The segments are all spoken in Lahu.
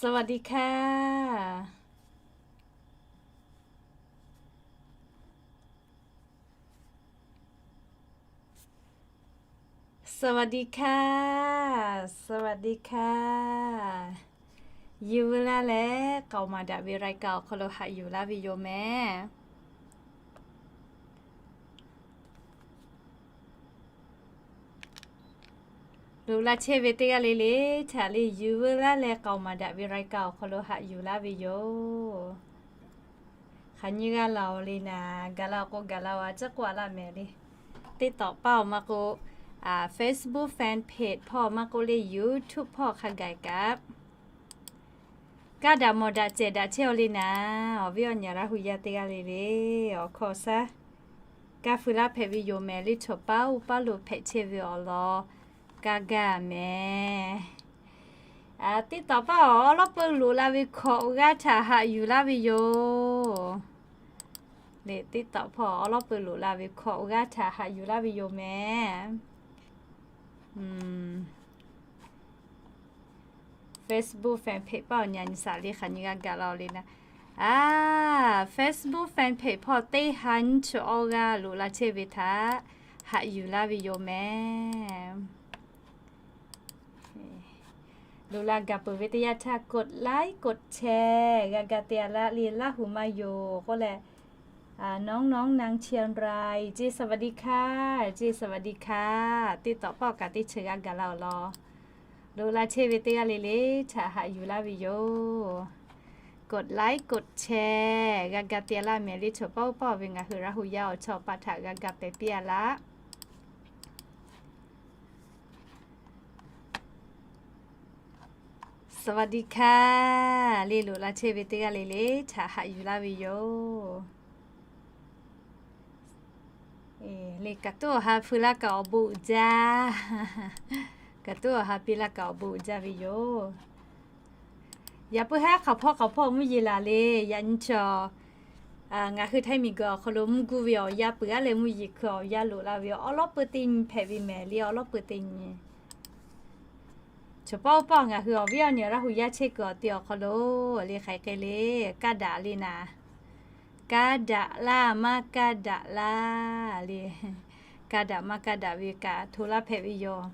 สวัสดีค่ะ สวัสดีค่ะ สวัสดีค่ะ Yuˇ veu laˇ leh k'aoˍ maˍ daꞈ ve รายการ awˬ hk'aw lo haꞈ yuˬ laˇ ve yoˬ mehˍ. Loꞈ la chehˇ ve teˇ g'aˇ le le htaꞈ le, Yuˇ veu laˇ leh k'aoˍ maˍ daꞈ ve รายการ awˬ hk'aw lo haꞈ yuˬ laˇ ve yoˬ. Hk'aˬ nyi g'a laˬ-oˬ le naˍ, gaˬ la-oˬ k'o gaˬ la-oˬ, a ciˉ k'oˆ a laˇ mehˍ le. TikTok paˇ awˬ maˇ k'oˆ, Facebook fan page hpawˇ maˇ k'oˆ le, YouTube hpawˇ hk'a gaˬ kaꞈ, kaˇ daꞈ mawˬ daꞈ cehˬ daꞈ chehˇ-oˬ le naˍ. Awˬ viˉ awˬ nyi Laˇ hu yaˇ teˇ g'aˇ le le, awˬ hkawˇ shaˉ kaˇ feu laˇ hpehꞈ ve yoˬ mehˍ le. Chaw paˇ oˇ paˇ lo hpehꞈ chehˇ ve awˬ lawn kaˇ gaˇ mehˍ. TikTok paˇ awˬ awˉ lawˉ peu loꞈ la ve hkawꞈ g'aˇ htaꞈ haꞈ yuˬ laˇ ve yoˬ. Le TikTok hpawˇ awˉ lawˉ peu loꞈ la ve hkawꞈ g'aˇ htaꞈ haꞈ yuˬ laˇ ve yoˬ mehˍ. Facebook fan page paˇ awˬ nyi a nyi shaˍ le hk'aˬ nyi g'a gaˬ la-oˬ le naˍ. Facebook fan page hpawˇ teˇ ha nyiˇ chi awˇ g'aˇ loꞈ la chehˇ ve htaꞈ haꞈ yuˬ laˇ ve yoˬ mehˍ. Loꞈ la gaˬ peuˬ ve teˇ yanˇ htaˇ กดไลค์ กดแชร์ g'a ga te a laˇ le. Laˇ hu maˇ yoˬ k'oˆ leh, น้องๆ นางเชียงราย เจ้ สวัสดีค่ะ เจ้ สวัสดีค่ะ TikTok paˇ awˬ kaꞈ teˇ chi g'a gaˬ la-oˬ law. Loꞈ la chehˇ ve teˇ g'aˇ le le htaꞈ haꞈ yuˬ laˇ ve yoˬ. กดไลค์ กดแชร์ g'a ga te a laˇ mehˍ le. Chaw paˇ oˇ paˇ ve ngaˬ hui Laˇ hu yaˇ awˬ chawˇ paˍ htaꞈ g'a ga pehˍ piˇ a laˇ. สวัสดีค่ะ le loꞈ la chehˇ ve teˇ g'aˇ le le htaꞈ haꞈ yuˬ laˇ ve yoˬ. Le kaꞈ tuˉ awˬ ha feu laˇ kaꞈ awˬ bon uiˍ jaˇ. Kaꞈ tuˉ awˬ ha piˇ laˇ kaꞈ awˬ bon uiˍ jaˇ ve yoˬ. Yaꞈ puiˉ haˉ hk'aˬ hpawˇ hk'aˬ hpawˇ mvuhˇ yeˬ laˬ le. Yaꞈ nyi chaw ngaˬ hui Htaiˇ miˬguiˬ awˬ hk'aw lo mvuhˇ guˇ ve awˬ yanˇ peuˬ aˉ leh mvuhˇ yeˬ hkui awˬ yanˇ loꞈ la ve awˉ lawˉ peu teˇ nyi hpehꞈ ve mehˍ le. Awˉ lawˉ peu teˇ nyi Chaw paˇ oˇ paˇ ngaˬ hui awˬ viˉ awˬ nyi Laˇ hu yaˇ chehˇ kuiˬ awˬ ti awˬ hk'aw lo le hk'aˬ hk'e le, kaˇ daꞈ le naˍ. Kaˇ daꞈ laˇ maˇ kaˇ daꞈ laˇ le. Kaˇ daꞈ maˇ kaˇ daꞈ ve kaꞈ hto laˇ hpehꞈ ve yoˬ.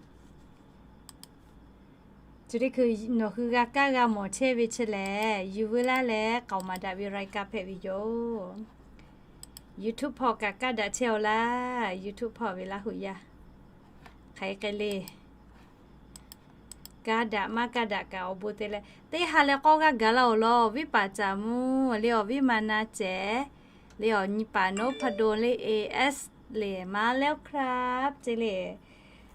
Chi teˇ hkui nawˬ hui g'a kaˇ g'a mawˬ chehˇ ve chi lehˬ, Yuˇ veu laˇ leh k'aoˍ maˍ daꞈ ve รายการ hpehꞈ ve yoˬ. YouTube hpawˇ kaꞈ kaˇ daꞈ chehˇ-oˆ laˇ. YouTube hpawˇ ve Laˇ hu yaˇ hk'aˬ hk'e le. Kaˇ daꞈ maˇ kaˇ daꞈ kaꞈ awˬ bon te leh teˇ ha leh k'awˇ g'aˇ gaˬ laˇ-oˬ law. Awˬ viˉ paˍ caˍ mvuh le, awˬ viˉ ma na cehˬ le, awˬ nyi paˍ นพดล le, A S le, มาแล้วครับ ce le.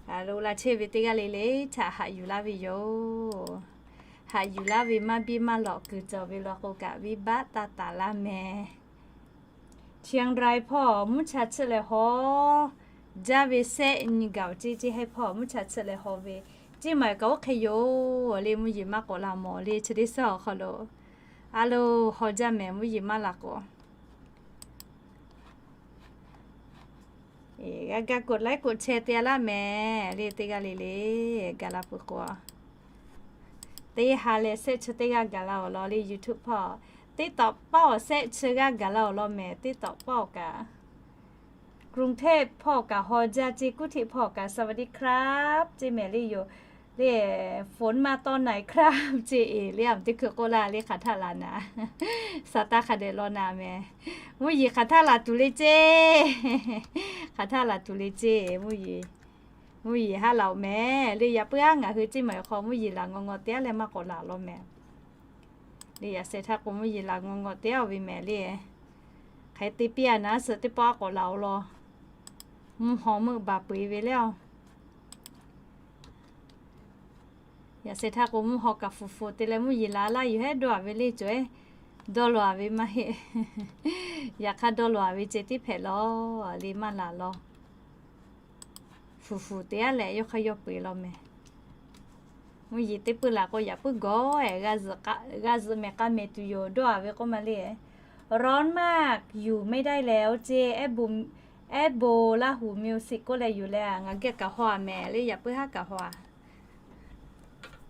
Loꞈ la chehˇ ve teˇ g'aˇ le le htaꞈ haꞈ yuˬ laˇ ve yoˬ. Haꞈ yuˬ laˇ ve maˇ biˇ maˇ lawꞈ kuiˬ cawˬ ve law k'o kaꞈ, viˉ baˆ taˇ taˍ laˇ mehˍ. เชียงราย hpawˇ mvuhˇ cha chiˆ leh haw jaˇ ve sehˆ nyi gaˬ-oˬ ceˇ, ceˇ hehˉ hpawˇ mvuhˇ cha chiˆ leh haw ve, ceˇ maˬ kaꞈ oˇ hk'e yoˬ le. Mvuhˇ yeˬ maˇ k'awꞈ la mawˬ le, chi teˇ suhˉ awˬ hk'aw lo a lo haw jaˇ mehˍ, mvuhˇ yeˬ maˇ la k'o. G'a ga กดไลค์ กดแชร์ te a laˇ mehˍ le. Teˇ g'aˇ le le gaˬ la peuˬ k'o, teˇ ha leh sehˆ chi teˇ g'aˇ gaˬ la-oˬ law le. YouTube hpawˇ TikTok paˇ awˬ sehˆ chi g'aˇ gaˬ la-oˬ law mehˍ. TikTok paˇ awˬ kaꞈ กรุงเทพ hpawˇ kaꞈ haw jaˇ ceˇ, กรุงเทพ hpawˇ kaꞈ สวัสดีครับ ceˇ mehˍ le yoˬ. Le ฝนมาตอนไหนครับ ceˇ e le, a teˇ hkui k'oˆ laˇ le, hk'aˬ htaˇ laˬ naˍ. Saˍ taˇ hk'a dehꞈ law naˍ mehˍ. Mvuhˇ yeˬ hk'aˬ htaˇ laˬ tuˬ le ceˇ. Hk'aˬ htaˇ laˬ tuˬ le ceˇ. Mvuhˇ yeˬ, mvuhˇ yeˬ haˉ laˬ-oˬ mehˍ le. Yaꞈ puiˉ haˉ ngaˬ hui ceˇ maˬ awˬ hk'aw mvuhˇ yeˬ laˬ ngaw ngaw te aˉ leh maˇ k'awꞈ laˬ law mehˍ. Le yaꞈ sheh htaˇ k'o mvuhˇ yeˬ laˬ ngaw ngaw te aˉ ve mehˍ le. Hk'e te piˇ a naˉ suh teˇ pawˆ aˉ k'awꞈ laˬ-oˬ law. Mvuhˇ haw meuˆ baˬ peu-eˬ ve le-oˬ. Yaꞈ sheh htaˇ k'o mvuhˇ haw kaꞈ fuˍ fuˍ te leh mvuhˇ yeˬ laˬ laˇ yuˬ hehˉ dawˇ-a ve le cawˬ-e. Dawˇ law-a ve maˇ heˆ. Yaꞈ hk'aˇ dawˇ law-a ve ceh tiˉ hpehꞈ law. Le maˇ laˬ law. Fuˍ fuˍ te aˉ leh yawˇ hk'aˇ yawˇ peu-eˬ law mehˍ. Mvuhˇ yeˬ teˇ peuˇ laˬ k'o yaꞈ puiˉ gawˬ-e, g'a zuhꞈ mehˍ k'a mehˍ tuˬ yoˬ dawˇ-a ve k'oˆ ma le. ร้อนมาก อยู่ไม่ได้แล้ว ceˇ, Air Bo, Air Bo Laˇ hu Music k'oˆ leh yuˬ leh ngaˬ geh kaꞈ haw-a mehˍ le, yaꞈ puiˉ haˉ kaꞈ haw-a.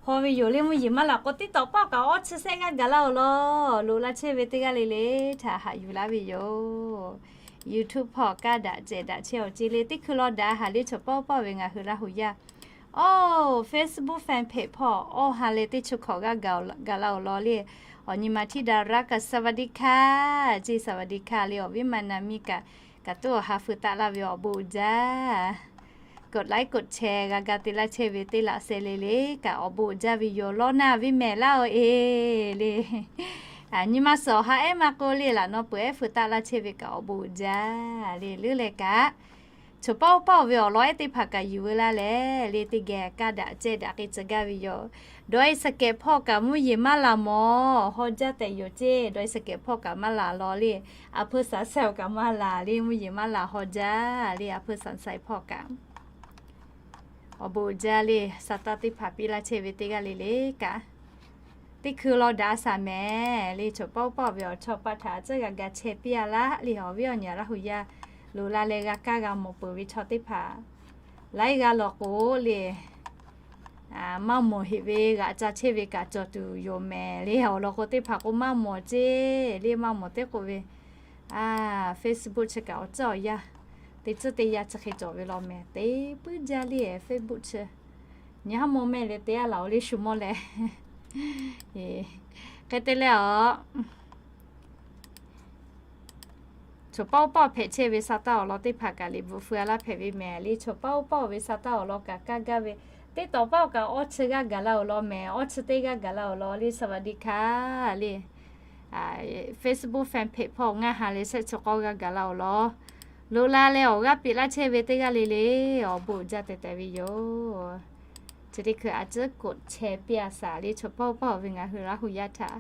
Hpaw ve yoˬ le mvuhˇ yeˬ maˇ laˬ k'o, teˇ tawꞈ paˆ kaꞈ awˇ chi sehˆ g'aˇ gaˬ laˇ-oˬ law. Loꞈ la chehˇ ve teˇ g'aˇ le le htaꞈ haꞈ yuˬ laˇ ve yoˬ. YouTube hpawˇ kaˇ daꞈ cehˬ daꞈ chehˇ awˬ ceˇ le, teˇ hkui law daꞈ haˍ le chaw paˆ paˆ ve ngaˬ hui Laˇ hu yaˇ. Oˇ, Facebook fan page hpawˇ awˇ ha leh teˇ chi hkawꞈ g'aˇ gaˬ laˇ-oˬ law le. Awˬ nyi ma htiˇ daꞈ raˇ kaꞈ สวัสดีค่ะ ceˇ สวัสดีค่ะ le awˬ viˉ ma na miˇ kaꞈ, kaꞈ tuˉ awˬ ha feu taˆ laˇ ve awˬ bon uiˍ jaˇ. กดไลค์ กดแชร์ g'a ga te laˇ chehˇ ve teˇ laꞈ seh le le kaꞈ awˬ bon uiˍ jaˇ ve yoˬ. Lawˇ naˇ ve mehˍ laˇ-oˬ e le. Nyi ma suhˍ awˬ ha ehˉ maˇ k'oˆ le, laꞈ naw peuˬ ehˉ feu taˆ laˇ chehˇ ve kaꞈ awˬ bon uiˍ jaˇ le. Leuˉ leh kaꞈ chaw paˆ paˆ ve awˬ lawn ehˉ teˇ hpaˍ kaꞈ yuˬ veu laˇ leh le, teˇ geh kaˇ daꞈ cehˬ daꞈ k'ai tcuh gaˇ ve yoˬ. Dawˇ e saˍ kehˍ hpawˇ kaꞈ mvuhˇ yeˬ maˇ laˬ mawˬ, haw jaˇ tehꞈ yoˬ ceˇ. Dawˇ e saˍ kehˍ hpawˇ kaꞈ maˇ laˬ law le. A hpeu saˍ saiˍ-oˬ kaꞈ maˇ laˬ le, mvuhˇ yeˬ maˇ laˬ haw jaˇ le. A hpeu saˍ saiˍ hpawˇ kaꞈ awˬ bon uiˍ jaˇ le. Sa taˇ teˇ hpaˍ piˇ laˇ chehˇ ve teˇ g'aˇ le le kaꞈ, teˇ hkui law daꞈ saˍ mehˍ le. Chaw paˆ paˆ ve awˬ chawˇ paˆ htaꞈ a tcuhˉ g'a ga chehˇ piˇ-a laˇ le. Awˬ viˉ awˬ nyi Laˇ hu yaˇ loꞈ la leh g'a kaˇ g'a mawˬ peuˬ ve chaw teˇ hpaˍ laiˉ g'aˇ law k'o le, maˇ mawˬ heꞈ ve g'aꞈ ca chehˇ ve kaꞈ cawˬ tuˬ yoˬ mehˍ le. Awˬ lawn k'o teˇ hpaˍ k'o maˇ mawˬ ceˇ le. Maˇ mawˬ teˇ k'oˆ ve, Facebook chi kaꞈ awˬ tcuhˉ awˬ yanˇ teˇ tcuhˉ teˇ yanˇ chi hk'e cawˬ ve law mehˍ. Teˇ puiˉ jaˇ le Facebook chi. Nyi haˉ mawˇ mehˆ leh te-a laˬ-oˬ le shu mawˇ leh. Hk'e te leh a, chaw paˆ paˆ hpehꞈ chehˇ ve sa taˇ awˬ lawn teˇ hpaˍ kaꞈ liꞈ bvuhꞈ feu-a laˇ hpehꞈ ve mehˍ le. Chaw paˆ paˆ ve sa taˇ awˬ lawn kaꞈ kaˇ gaˇ ve, teˇ tawꞈ paˆ kaꞈ awˇ chi g'aˇ gaˬ laˇ-oˬ law mehˍ. Awˇ chi teˇ g'aˇ gaˬ laˇ-oˬ law le. สวัสดีค่ะ le. Facebook fan page hpawˇ ngaˇ ha leh shehˆ chi k'awˇ g'aˇ gaˬ laˇ-oˬ law. Loꞈ la leh awˬ g'aˇ peꞈ laˇ chehˇ ve teˇ g'aˇ le le, awˬ bon uiˍ jaˇ tehꞈ tehꞈ ve yoˬ. Chi teˇ hkui a tcuhˉ กดแชร์ piˇ-a saˍ le. Chaw paˆ paˆ ve ngaˬ hui Laˇ hu yaˇ htaꞈ,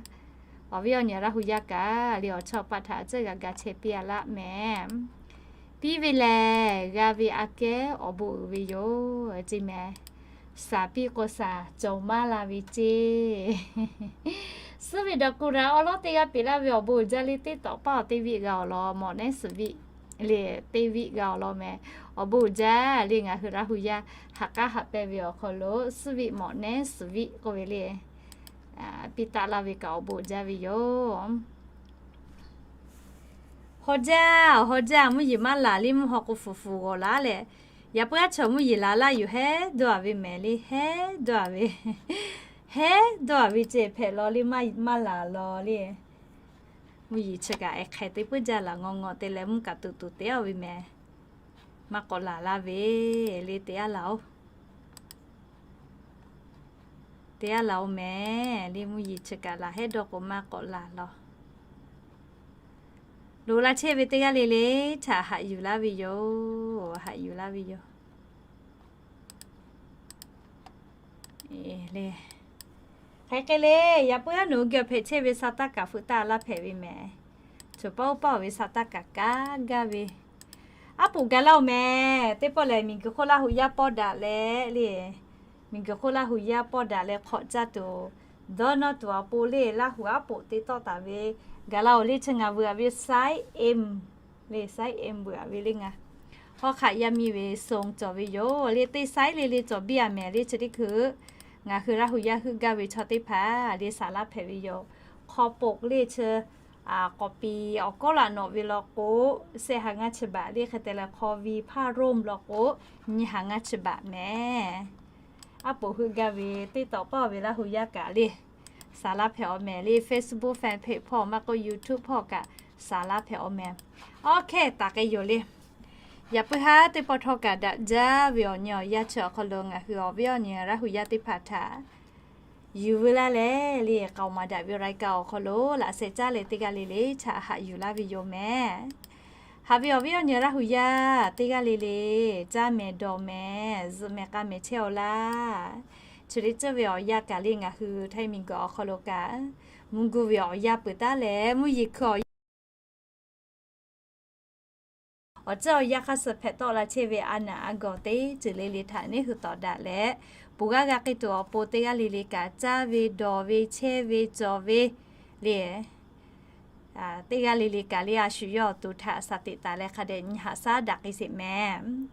awˬ viˉ awˬ nyi Laˇ hu yaˇ kaꞈ le awˬ chawˇ paˆ htaꞈ a tcuhˉ g'a ga chehˇ piˇ-a laˇ mehˍ. Piˇ ve lehˬ, g'a ve aꞈ kehˉ awˬ bon uiˍ ve yoˬ ceˇ mehˍ. Saˍ piˇ k'o saˍ cawˬ maˇ la ve ceˇ. Suhˉ ve daꞈ kuˬ daꞈ awˉ lawˉ teˇ g'aˇ peꞈ laˇ ve awˬ bon uiˍ jaˇ le. Teˇ tawꞈ paˆ awˬ teˇ viˆ g'a awˬ lawn mawꞈ nehˉ suhˍ viˆ le, teˇ viˆ g'a awˬ lawn mehˍ. Awˬ bon uiˍ jaˇ le ngaˬ hui Laˇ hu yaˇ ha k'aˉ haꞈ pehnˇ ve awˬ hk'aw lo suhˉ viˆ mawꞈ nehˉ suhˍ viˆ k'oˆ ve le, piˇ taˆ laˇ ve kaꞈ awˬ bon uiˍ jaˇ ve yoˬ. Haw jaˇ, haw jaˇ, mvuhˇ yeˬ maˇ laˬ le. Mvuhˇ haw k'o fuˍ fuˍ g'awˬ laˇ leh, yaꞈ puiˉ aˉ chaw mvuhˇ yeˬ laˬ laˇ yoˬ. Hehˉ dawˇ-a ve mehˍ le, hehˉ dawˇ-a ve, hehˉ dawˇ-a ve ceh hpehꞈ law le, maˇ laˬ law le. Mvuhˇ yeˬ chi kaꞈ ehˉ hk'e te puiˉ jaˇ laˬ ngawˬ ngawˬ te leh mvuhˇ kaꞈ tuˬ tuˬ te-a ve mehˍ. Maˇ k'awꞈ laˬ laˇ ve le, te-a laˬ-oˬ. Te-a laˬ-oˬ mehˍ le. Mvuhˇ yeˬ chi kaꞈ laˬ hehˉ dawˇ k'o maˇ k'awꞈ laˬ law. Loꞈ la chehˇ ve teˇ g'aˇ le le htaꞈ haꞈ yuˬ laˇ ve yoˬ. Haꞈ yuˬ laˇ ve yoˬ. Hk'e hk'e le, yaꞈ puiˉ aˉ nawˬ hui geh hpehꞈ chehˇ ve sa taˇ kaꞈ feu taˆ laˇ hpehꞈ ve mehˍ. Chaw paˆ oˇ paˆ-oˬ ve sa taˇ kaꞈ kaˇ gaˇ ve, aˉ poꞈ gaˬ laˇ-oˬ mehˍ. Teˇ pawˆ lehˬ, miˬguiˬ hk'oˆ Laˇ hu yaˇ pawˇ daꞈ leh le, miˬguiˬ hk'oˆ Laˇ hu yaˇ pawˇ daꞈ leh hk'awꞈ caˇ tuˬ, dawˇ nawˇ tuˬ awˬ pon le, Laˇ hu aˉ poꞈ te tawˆ taˍ ve gaˬ la-oˬ le. Chi ngaˬ veuꞈ-a ve size M le, size M veuꞈ-a ve le ngaˬ. Hawˉ hk'aꞈ yaˇ miˇ ve ทรง cawˬ ve yoˬ le. Teˇ size le le cawˬ biˇ-a mehˍ le. Chi teˇ hkui ngaˬ hui Laˇ hu yaˇ heuˆ gaˇ ve chaw teˇ hpaˍ le saˍ laˇ hpehꞈ ve yoˬ. Hk'aw poꞈ le chi k'awꞈ piˍ awˬ kawˉ laꞈ nawꞈ ve law k'o, shehˆ ha ngaˇ chi baꞈ le. Hk'e te leh hk'aw vi ผ้าร่ม law k'o, nyiˇ ha ngaˇ chi baꞈ mehˍ. Aˉ poꞈ heuˆ gaˇ ve teˇ tawꞈ paˇ ve Laˇ hu yaˇ kaꞈ le saˍ laˇ hpehꞈ-aw mehˍ le. Facebook fan page hpawˇ maˇ k'oˆ, YouTube hpawˇ kaꞈ saˍ laˇ hpehꞈ-aw mehˍ. Awˬ hkehˇ taˍ k'ai yoˬ le. Yaꞈ puiˉ haˉ teˇ pawˆ htawˇ kaꞈ daꞈ jaˇ ve awˬ nyi awˬ yanˇ chi awˬ hk'aw lo ngaˬ hui awˬ viˉ awˬ nyi Laˇ hu yaˇ teˇ hpaˍ htaꞈ yuˬ veu laˇ leh le, k'aoˍ maˍ daꞈ ve รายการ awˬ hk'aw lo laꞈ sheh caˇ leh teˇ g'aˇ le le htaꞈ haꞈ yuˬ laˇ ve yoˬ mehˍ. Haꞈ ve awˬ viˉ awˬ nyi Laˇ hu yaˇ teˇ g'aˇ le le, caˇ mehˍ dawˬ mehˍ, zuhꞈ mehˍ k'a mehˍ chehˇ-aw laˇ. Chi le tcuhˇ ve awˬ yanˇ kaꞈ le ngaˬ hui Htaiˇ miˬguiˬ awˬ hk'aw lo kaꞈ mvuhˇ guˇ ve awˬ yanˇ peuˬ taˉ leh, mvuhˇ yeˬ hkui awˬ yanˇ awˬ tcuhˇ awˬ yanˇ hk'aˇ suh hpehꞈ tawˆ la chehˇ ve a naˬ a gawˬ teˇ ceuˬ le le htaꞈ neˇ hui tawˍ daꞈ leh, poˬ g'aˇ g'a k'ai tuˬ awˬ pon teˇ g'aˇ le le kaꞈ caˇ ve dawˬ ve chehˇ ve cawˬ ve le, teˇ g'aˇ le le kaꞈ le a shu yawˇ awˬ to htaꞈ shaˍ teꞈ taˍ leh hk'a dehꞈ nyi haꞈ shaˉ daꞈ k'ai sheˍ mehˍ.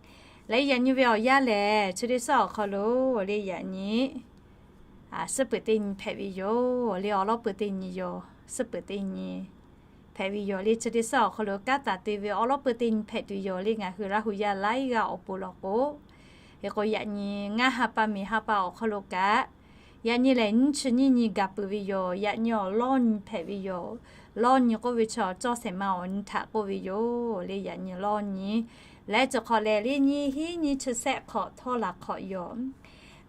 Leh yaꞈ nyi ve awˬ yanˇ lehˬ, chi teˇ suhˉ awˬ hk'aw lo le yaꞈ nyi suhˉ peuˬ teˇ nyi hpehꞈ ve yoˬ le. Awˬ lawˉ peuˬ teˇ nyi yoˬ. Suhˉ peuˬ teˇ nyi hpehꞈ ve yoˬ le. Chi teˇ suhˉ awˬ hk'aw lo kanˉ taˍ te ve awˬ lawˉ peuˬ teˇ nyi hpehꞈ tuˬ yoˬ le. Ngaˬ hui Laˇ hu yaˇ laiˉ g'aˇ awˬ pon law k'o, hk'e k'o yaꞈ nyi ngaˇ ha pa miˬ ha pa awˬ hk'aw lo kaꞈ, yaꞈ nyi lehˬ nyiˇ chi nyiˇ nyi gaˬ peuˬ ve yoˬ. Yaꞈ nyi awˬ lawˇ nyi hpehꞈ ve yoˬ. Lawˇ nyi k'oˆ ve chaw cawˇ shehˍ ma awˬ nyi htaꞈ k'oˆ ve yoˬ le. Yaꞈ nyi lawˇ nyi leh, chi hk'awꞈ lehˬ le nyiˇ hinˉ nyiˇ chi shehˆ hk'awꞈ htawˇ laˬ hk'awꞈ yoˬ.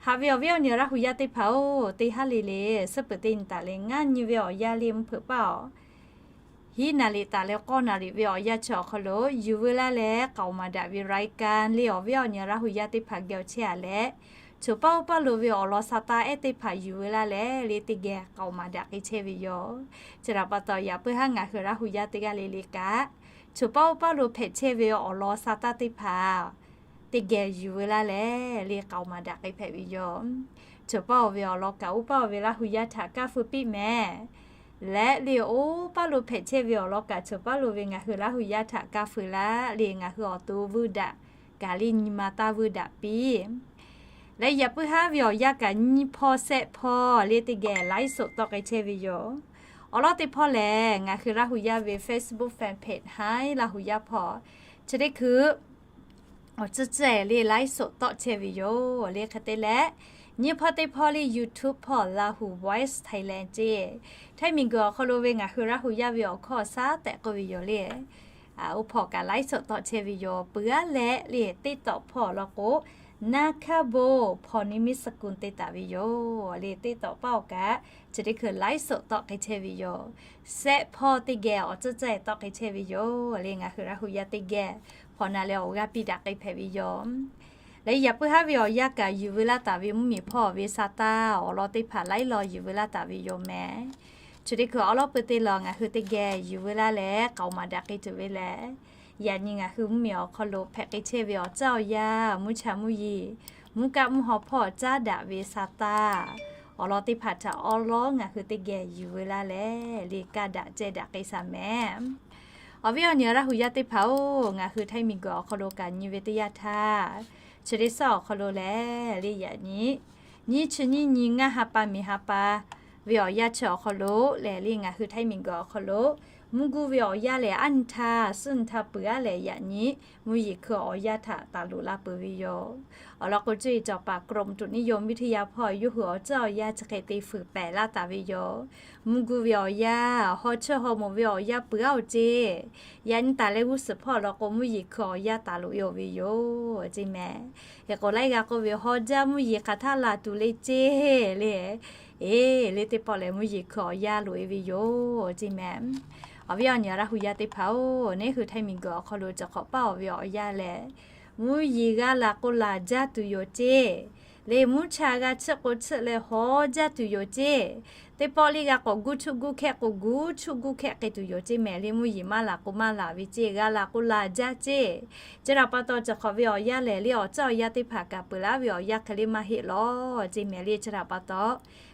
Haꞈ ve awˬ viˉ awˬ nyi Laˇ hu yaˇ teˇ hpaˍ-oˬ, teˇ haˉ le le suhˉ peuˬ teˇ nyi taˍ leh ngaˇ nyi ve awˬ yanˇ le mvuhˇ hpeuꞈ paˇ awˬ hiˉ naˍ riˍ taˍ leh k'awˇ naˍ riˍ ve awˬ yanˇ chi awˬ hk'aw lo yuˬ veu laˇ leh k'aoˍ maˍ daꞈ ve raiˍ kaˍ le awˬ viˉ awˬ nyi Laˇ hu yaˇ teˇ hpaˍ geh awˬ chehˇ-a leh, choˬ paˇ oˇ paˇ lo ve awˬ lawn sa taˇ ehˉ teˇ hpaˍ yuˬ veu laˇ leh le teˇ geh k'aoˍ maˍ daꞈ k'ai chehˇ ve yoˬ. Chi htaꞈ pa taw yaꞈ puiˉ haˉ ngaˬ hui Laˇ hu yaˇ teˇ g'aˇ le le kaꞈ, choˬ paˇ oˇ paˇ lo hpehꞈ chehˇ ve awˬ lawn sa taˇ teˇ hpaˍ teˇ geh yuˬ veu laˇ leh le k'aoˍ maˍ daꞈ k'ai hpehꞈ ve yoˬ. Choˬ paˇ oˇ ve awˬ lawn kaꞈ oˇ paˇ oˇ ve Laˇ hu yaˇ htaꞈ kaˇ feu piˇ mehˍ. Leh le oˇ paˇ lo hpehꞈ chehˇ ve awˬ lawn kaꞈ choˬ paˇ lo ve ngaˬ hui Laˇ hu yaˇ htaꞈ kaˇ feu laˇ le ngaˬ hui awˬ to vuiˇ daꞈ kaꞈ le nyi ma taˇ vuiˇ daꞈ piˇ. Leh yaꞈ puiˉ haˉ ve awˬ yanˇ kaꞈ nyiˇ hpawˇ shehˆ hpawˇ le teˇ geh ไลฟ์สด tawˆ k'ai chehˇ ve yoˬ. Awˬ lawn teˇ hpawˇ lehˬ ngaˬ hui Laˇ hu yaˇ ve Facebook fan page Haiˉ Laˇ hu yaˇ hpawˇ chi teˇ hkui awˬ tcuhˇ tcuhˇ le ไลฟ์สด tawˆ chehˇ ve yoˬ le. Hk'e te leh nyiˇ hpawˇ teˇ hpawˇ le YouTube hpawˇ Lahu Voice Thailand ceˇ, Htaiˇ miˬguiˬ awˬ hk'aw lo ve ngaˬ hui Laˇ hu yaˇ ve awˬ hkawˇ shaˉ tehꞈ k'oˆ ve yoˬ le. Oˇ hpawˇ kaꞈ ไลฟ์สด tawˆ chehˇ ve yoˬ. Peuˬ aˉ leh le TikTok hpawˇ law k'o, Naˇ hkaˇ bon hpawnˬ ni miˇ suh kuˬ te taˍ ve yoˬ le. TikTok paˇ awˬ kaꞈ chi teˇ hkui ไลฟ์สด tawˆ k'ai chehˇ ve yoˬ. Shehˆ hpawˇ teˇ geh awˬ tcuhˇ tcuhˇ tawˆ k'ai chehˇ ve yoˬ le. Ngaˬ hui Laˇ hu yaˇ teˇ geh hpawnˬ na leh awˬ g'aˇ piˇ daꞈ k'ai hpehꞈ ve yoˬ. Leh yaꞈ puiˉ haˉ ve awˬ yanˇ kaꞈ yuˬ veu laˇ taˍ ve mvuhˇmiˬ hpawˇ ve sa taˇ awˬ lawn teˇ hpaˍ laiˉ law yuˬ veu laˇ taˍ ve yoˬ mehˍ. Chi teˇ hkui awˬ lawn peuˬ teˇ law ngaˬ hui teˇ geh yuˬ veu laˇ leh k'aoˍ maˍ daꞈ k'ai tuˬ ve lehˬ, yaꞈ nyi ngaˬ hui mvuhˇmiˬ awˬ hk'aw lo hpehꞈ k'ai chehˇ ve awˬ caˇ awˬ yanˇ, mvuhˇ cha mvuhˇ yeˬ, mvuhˇ kaˆ mvuhˇ haw hpawˇ caˉ daꞈ ve sa taˇ awˬ lawn teˇ hpaˍ htaꞈ awˉ lawˉ ngaˬ hui teˇ geh yuˬ veu laˇ leh le kaˇ daꞈ cehˇ daꞈ k'ai shaˍ mehˍ. Awˬ viˉ awˬ nyi Laˇ hu yaˇ teˇ hpaˍ-oˬ, ngaˬ hui Htaiˇ miˬguiˬ awˬ hk'aw lo kaꞈ nyi ve teˇ yanˇ htaˇ, chi teˇ suhˉ awˬ hk'aw lo lehˬ le yaꞈ nyi nyiˇ chi nyiˇ nyi ngaˇ ha pa miˬ ha pa ve awˬ yanˇ chi awˬ hk'aw lo lehˬ le ngaˬ hui Htaiˇ miˬguiˬ awˬ hk'aw lo mvuhˇ guˇ ve awˬ yanˇ lehˬ aˉ nyi htaˇ suhˉ nyi htaˇ peuˬ aˉ lehˬ yaꞈ nyi mvuhˇ yeˬ hkui awˬ yanˇ htaꞈ taˍ loꞈ la peuˬ ve yoˬ. Awˬ lawn k'o cuˇ yiˍ cawˬ paˍ กรมอุตุนิยมวิทยา hpawˇ yawˇ hui awˬ caˇ awˬ yanˇ chi hk'e te fuiˍ pehˍ laˇ taˍ ve yoˬ. Mvuhˇ guˇ ve awˬ yanˇ, haw chiˇ haw moˍ ve awˬ yanˇ peuˬ aˉ-oˬ ceˇ. Yaꞈ nyi taˍ leh g'uˇ suhˍ hpawˇ law k'o mvuhˇ yeˬ hkui awˬ yanˇ taˍ loꞈ e-oˬ ve yoˬ ceˇ mehˍ. Hk'e k'o laiˉ g'a k'oˆ ve haw jaˇ mvuhˇ yeˬ hk'aˬ htaˇ laˬ tuˬ le ceˇ le. Eˬ, le teˇ pawˆ lehˬ mvuhˇ yeˬ hkui awˬ yanˇ loꞈ e ve yoˬ ceˇ mehˍ. Awˬ viˉ awˬ nyi Laˇ hu yaˇ teˇ hpaˍ-oˬ, neˉ hui Htaiˇ miˬguiˬ awˬ hk'aw lo cawˬ hk'awꞈ paˇ awˬ ve awˬ yanˇ lehˬ, mvuhˇ yeˬ g'a laˬ k'o laˬ jaˇ tuˬ yoˬ ceˇ. Le mvuhˇ cha g'a chiˆ k'o chiˆ leh haw jaˇ tuˬ yoˬ ceˇ. Teˇ pawˆ le g'a k'awꞈ guˇ chuˆ guˇ hkehˆ k'o guˇ chuˆ guˇ hkehˆ k'ai tuˬ yoˬ ceˇ mehˍ. Le mvuhˇ yeˬ maˇ laˬ k'o maˇ laˬ ve ceˇ, g'a laˬ k'o laˬ jaˇ ceˇ. Chi htaꞈ pa taw cawˬ hk'awꞈ ve awˬ yanˇ lehˬ le awˬ caˇ awˬ yanˇ teˇ hpaˍ kaꞈ peuˬ laˇ ve awˬ yanˇ hk'e le maˇ heˆ lawˬ ceˇ mehˍ. Le chi htaꞈ pa taw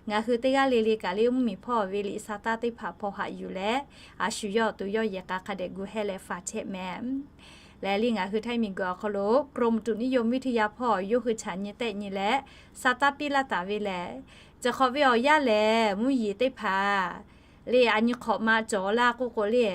ngaˬ hui teˇ g'aˇ le le kaꞈ le mvuhˇmiˬ hpawˇ ve liꞈ sa taˇ teˇ hpaˍ hpaw haꞈ yuˬ leh, a shu yawˇ awˬ to yawˇ yehˬ k'a hk'a dehꞈ gu heh leh faˍ chehˇ mehˍ. Lehˬ le ngaˬ hui Htaiˇ miˬguiˬ awˬ hk'aw lo กรมอุตุนิยมวิทยา hpawˇ yawˇ hui chaꞈ nyi tehˆ nyi leh sa taˇ piˇ laˇ taˍ ve lehˬ, cawˬ hk'awꞈ ve awˬ yanˇ lehˬ mvuhˇ yeˬ teˇ hpaˍ le a nyi hk'awꞈ ma cawˬ laˇ k'oˆ k'o le,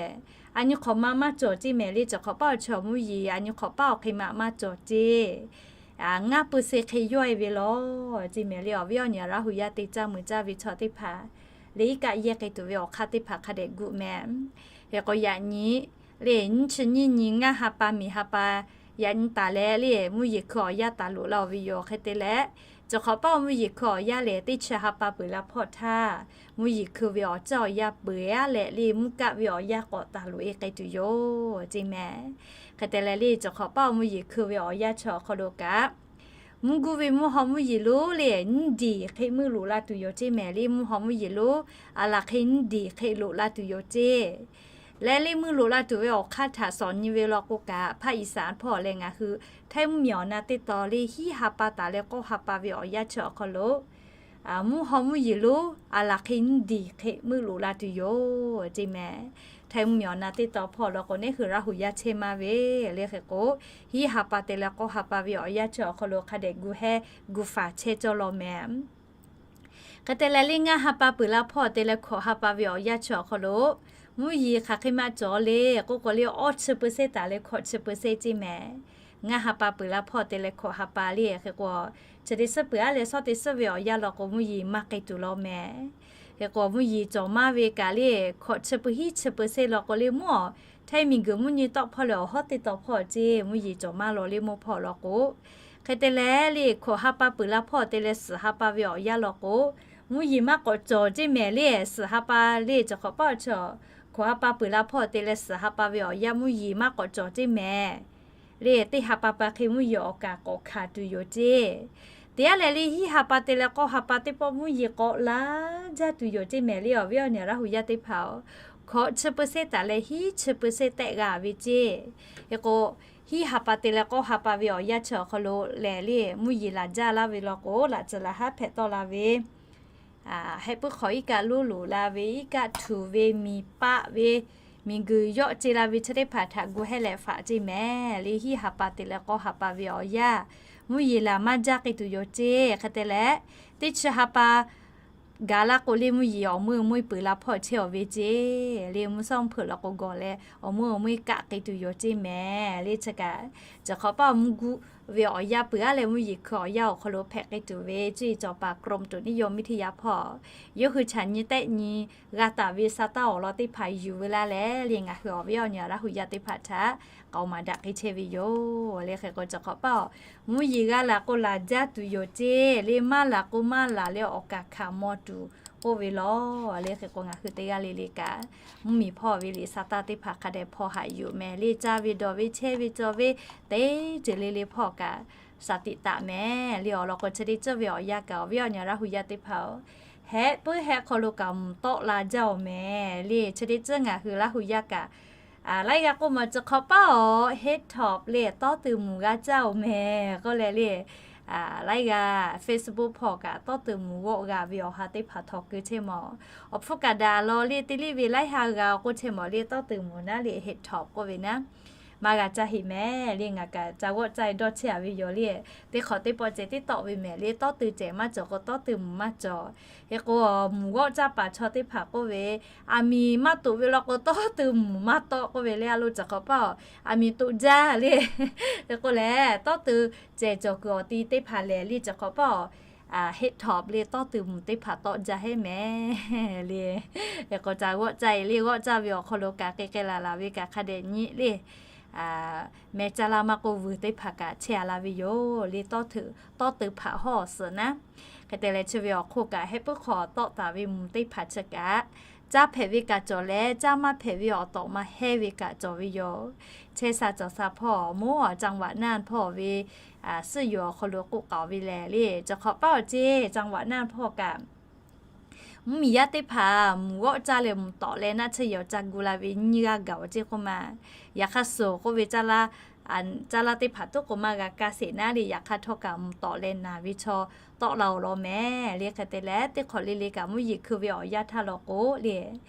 a nyi hk'awꞈ ma maˇ cawˬ ceˇ mehˍ. Le cawˬ hk'awꞈ paˇ awˬ chaw mvuhˇ yeˬ a nyi hk'awꞈ paˇ awˬ hk'e ma maˇ cawˬ ceˇ. Ngaˇ peu se hk'e yawˇ e ve lawˬ ceˇ mehˍ. Le awˬ viˉ awˬ nyi Laˇ hu yaˇ te caˇ mui caˇ ve chaw teˇ hpaˍ le iˉ kaˆ yehˇ k'ai tuˬ ve awˬ hk'aˇ teˇ hpaˍ hk'a dehꞈ gu mehˍ. Hk'e k'o yaꞈ nyi le nyiˇ chi nyiˇ nyi ngaˇ ha pa miˬ ha pa yaꞈ nyi taˍ leh le mvuhˇ yeˬ hkui awˬ yanˇ taˍ loꞈ laˇ-oˬ ve yoˬ. Hk'e te leh, cawˬ hk'awꞈ paˇ mvuhˇ yeˬ hkui awˬ yanˇ lehˬ teˇ chi ha pa peuˬ la hpawˇ htaˇ, mvuhˇ yeˬ hkui ve awˬ caˇ awˬ yanˇ peuˬ aˉ leh le mvuhˇ kaˆ ve awˬ yanˇ k'awꞈ taˍ loꞈ e k'ai tuˬ yoˬ ceˇ mehˍ. Hk'e te leh le cawˬ hk'awꞈ paˇ mvuhˇ yeˬ hkui ve awˬ yanˇ chi awˬ hk'aw lo kaꞈ, mvuhˇ guˇ ve mvuhˇ haw mvuhˇ yeˬ lonˉ le nyiˇ diˬ hk'e meuˇ loꞈ la tuˬ yoˬ ceˇ mehˍ. Le mvuhˇ haw mvuhˇ yeˬ lonˉ a laˬ hk'e nyiˇ diˬ hk'e loꞈ la tuˬ yoˬ ceˇ. Leh le meuˇ loꞈ la tuˬ ve awˬ hk'aˇ htaꞈ shawˍ nyi ve law k'o kaꞈ, hpaˇ iˍ saˍ hpawˇ leh ngaˬ hui Htaiˇ mvuhˇmiˬ awˬ na teˇ taw le hiˉ ha pa taˍ leh k'awˇ ha pa ve awˬ yanˇ chi awˬ hk'aw lo mvuhˇ haw mvuhˇ yeˬ lonˉ a laˬ hk'e nyiˇ diˬ hk'e meuˇ loꞈ la tuˬ yoˬ ceˇ mehˍ. Htaiˇ mvuhˇmiˬ awˬ na teˇ taw hpawˇ law k'o neˉ hui Laˇ hu yaˇ chehˇ maˇ ve le. Hk'e k'o, hiˉ ha pa te leh k'awˇ ha pa ve awˬ yanˇ chi awˬ hk'aw lo hk'a dehꞈ gu heh gu faˍ chehˇ cawˇ law mehˍ. Hk'e te leh le, ngaˇ ha pa peuˬ la hpawˇ te leh hkawꞈ ha pa ve awˬ yanˇ chi awˬ hk'aw lo, mvuhˇ yeˬ hk'aˬ hk'e maˇ cawˬ le k'oˆ k'o le, awˇ chi เปอร์เซ็นต์ taˍ leh hkawꞈ chi เปอร์เซ็นต์ ceˇ mehˍ. Ngaˇ ha pa peuˬ la hpawˇ te leh hkawꞈ ha pa le hk'e k'o, chi teˇ suhˉ peuˬ aˉ leh shawˉ teˇ suhˉ ve awˬ yanˇ law k'o, mvuhˇ yeˬ maˇ k'ai tuˬ law mehˍ. Hk'e k'o, mvuhˇ yeˬ cawˬ maˇ ve kaꞈ le, hkawꞈ chi เปอร์เซ็นต์ hiˉ chi เปอร์เซ็นต์ law k'o le mawˇ, hteˇ miˬguiˬ mvuhˇ nyi tawˆ hpawˇ leh awˬ hawˉ teˇ taw hpawˇ ceˇ, mvuhˇ yeˬ cawˬ maˇ law le mawˇ hpawˇ law k'o, hk'e te leh le, hkawꞈ ha pa peuˬ la hpawˇ te leh suhˍ ha pa ve awˬ yanˇ law k'o, mvuhˇ yeˬ maˇ k'awꞈ cawˬ ceˇ mehˍ le. Suhˍ ha pa le, cawˬ hk'awꞈ paˆ chi, hkawꞈ ha pa peuˬ la hpawˇ te leh suhˍ ha pa ve awˬ yanˇ mvuhˇ yeˬ maˇ k'awꞈ cawˬ ceˇ mehˍ le. Teˇ ha pa pa hk'e mvuhˇ yeˬ awˬ kaˍ k'awꞈ hkanˍ tuˬ yoˬ ceˇ. Teˇ aˉ leh le, hiˉ ha pa te leh k'awˇ ha pa teˇ pawˆ mvuhˇ yeˬ k'awꞈ la jaˇ tuˬ yoˬ ceˇ mehˍ le. Awˬ viˉ awˬ nyi Laˇ hu yaˇ teˇ hpaˍ-oˬ, hkawꞈ chi เปอร์เซ็นต์ taˍ leh hiˉ chi เปอร์เซ็นต์ tehˆ g'a ve ceˇ. Hk'e k'o, hiˉ ha pa te leh k'awˇ ha pa ve awˬ yanˇ chi awˬ hk'aw lo lehˬ le, mvuhˇ yeˬ laˬ jaˇ laˇ ve law k'o, laꞈ tcuhˍ laˬ haˉ hpehꞈ tawˆ la ve heh puiˉ hk'awꞈ iˉ kaˆ loˉ loꞈ la ve, iˉ kaˆ htuꞈ ve, miˬ paˆ ve, miˬguiˬ yawˆ ce la ve chi teˇ hpaˍ htaꞈ gu hehˉ leh faꞈ ceˇ mehˍ le. Hiˉ ha pa te leh k'awˇ ha pa ve awˬ yanˇ, mvuhˇ yeˬ laˬ maˇ jaˇ k'ai tuˬ yoˬ ceˇ. Hk'e te leh, teˇ chi ha pa gaˬ la k'o le, mvuhˇ yeˬ awˬ meuˇ meuˇ peuˬ la hpawˇ chehˇ awˬ ve ceˇ le. Mvuhˇ shawˉ hpeuꞈ law k'o gawˬ leh awˬ meuˇ awˬ meuˇ kaˆ k'ai tuˬ yoˬ ceˇ mehˍ le. Chi kaꞈ, cawˬ hk'awꞈ paˆ awˬ mvuhˇ guˇ ve awˬ yanˇ peuˬ aˉ leh mvuhˇ yeˬ hkui awˬ yanˇ awˬ hk'aw lo hpehꞈ k'ai tuˬ ve cuˇ yiˍ cawˬ paˍ กรมอุตุนิยมวิทยา hpawˇ, yawˇ hui chaꞈ nyi tehˆ nyi g'a taˍ ve sa taˇ awˬ lawn teˇ hpaˍ yuˬ ve laˇ leh le, ngaˬ hui awˬ viˉ awˬ nyi Laˇ hu yaˇ teˇ hpaˍ htaꞈ k'aoˍ maˍ daꞈ k'ai chehˇ ve yoˬ le. Hk'e k'o, cawˬ hk'awꞈ paˆ-oˬ, mvuhˇ yeˬ g'a laˬ k'o laˬ jaˇ tuˬ yoˬ ceˇ le, maˇ laˬ k'o maˇ laˬ leh awˬ kaˍ hkanˍ maw tuˬ k'oˆ ve law le. Hk'e k'o, ngaˬ hui teˇ g'aˇ le le kaꞈ, mvuhˇmiˬ hpawˇ ve liꞈ sa taˇ teˇ hpaˍ hk'a dehꞈ hpaw haꞈ yuˬ mehˍ le. Caˇ ve dawˬ ve chehˇ ve cawˬ ve teˇ ceuˬ le le hpawˇ kaꞈ shaˍ tiꞈ taˍ mehˍ le. Awˬ lawn k'o, chi teˇ ceuˬ ve awˬ yanˇ kaꞈ awˬ viˉ awˬ nyi Laˇ hu yaˇ teˇ hpaˍ-oˬ, heh puiˉ heh hk'aw lo kaꞈ mvuhˬ tawˆ la jaˇ-oˬ mehˍ le. Chi teˇ ceuˬ ngaˬ hui Laˇ hu yaˇ kaꞈ laiˉ g'aˇ k'oˆ ma, cawˬ hk'awꞈ paˆ-oˬ, heh htawꞈ le tawˇ tuˬ mvuhˬ g'a caˇ-oˬ mehˍ k'oˆ leh le, laiˉ g'aˇ Facebook hpawˇ kaꞈ tawˇ tuˬ mvuhˬ g'awˆ g'a ve awˬ ha teˇ hpaˍ htawnˍ keu chehˇ mawˬ. Awˬ hpfuhˇ kaꞈ daꞈ law le, teˇ liˇ ve laiˉ ha g'a k'oˆ chehˇ mawˬ le, tawˇ tuˬ mvuhˬ naˉ le heh htawꞈ k'oˆ ve naˉ maˇ g'a caˇ heˆ mehˍ le. Ngaˬ kaꞈ ca g'awˆ caˇ dawˇ chehˇ-a ve yoˬ le. Teˇ hk'awꞈ teˇ pawˆ ceh tiˉ tawˆ ve mehˍ le, tawˇ tuˬ cehˬ maˇ cawˬ k'o tawˇ tuˬ mvuhˬ maˇ cawˬ. Hk'e k'o, mvuhˬ g'awˆ caˇ paˍ chaw teˇ hpaˍ k'oˆ ve, aˬ miˍ maˇ toꞈ ve law k'o tawˇ tuˬ mvuhˬ maˇ tawˆ k'oˆ ve le. A lo, cawˬ hk'awꞈ paˆ-oˬ, aˬ miˍ toꞈ jaˇ le. Hk'e k'o lehˬ, tawˇ tuˬ cehˬ cawˬ kuiˬ awˬ ti teˇ hpaˍ lehˬ le, cawˬ hk'awꞈ paˆ-oˬ, heh htawꞈ le tawˇ tuˬ mvuhˬ teˇ hpaˍ tawˆ jaˇ heˆ mehˍ le. Hk'e k'o, ca g'awˆ caˇ le, g'awˆ caˇ ve awˬ hk'aw lo kaꞈ k'ai k'ai laˬ laˬ ve kaꞈ hk'a dehꞈ nyi le. Meh caˇ laˇ maˇ k'oˆ, vuiˬ teˇ hpaˍ kaꞈ chehˇ-a la ve yoˬ le. Tawˇ tuˬ, tawˇ tuˬ hpaꞈ hawˇ suhˍ naˉ. Hk'e te leh, chi ve awˬ hk'oˆ kaꞈ heh puiˉ hk'awꞈ tawˆ taˍ ve mvuhˬ teˇ hpaˍ chi kaꞈ, caˇ hpehꞈ ve kaꞈ cawˬ leh, caˇ maˇ hpehꞈ ve awˬ tawꞈ ma heh ve kaꞈ cawˬ ve yoˬ. Chehˇ sha cawˬ sha hpawˇ, mawˇ จังหวัดน่าน hpawˇ ve suhˉ yoˬ awˬ hk'aw lo k'oˆ k'aoˍ ve lehˬ le, cawˬ hk'awꞈ paˆ-oˬ ceˇ, จังหวัดน่าน hpawˇ kaꞈ mvuhˇmiˬ yaˇ teˇ hpaˍ mvuhˬ g'awˆ caˇ leh mvuhˬ tawꞈ leh naˆ tsuhˇ yehˬ awˬ ca gu la ve nyiˇ g'aˇ gaˬ-oˬ ceˇ k'oˆ ma. Yaꞈ hk'aˇ suhˍ k'oˆ ve caˇ laˇ, caˇ laˇ teˇ hpaˍ tuˉ k'o maˇ g'a kaˇ sheˍ naˉ le, yaꞈ hk'aˇ htawˇ kaꞈ mvuhˬ tawꞈ leh naˬ ve chaw tawˆ la-oˬ law mehˍ le. Hk'e te leh, teˇ hk'awꞈ le le kaꞈ mvuhˇ yeˬ hkui ve awˬ yanˇ htaˇ law k'o le,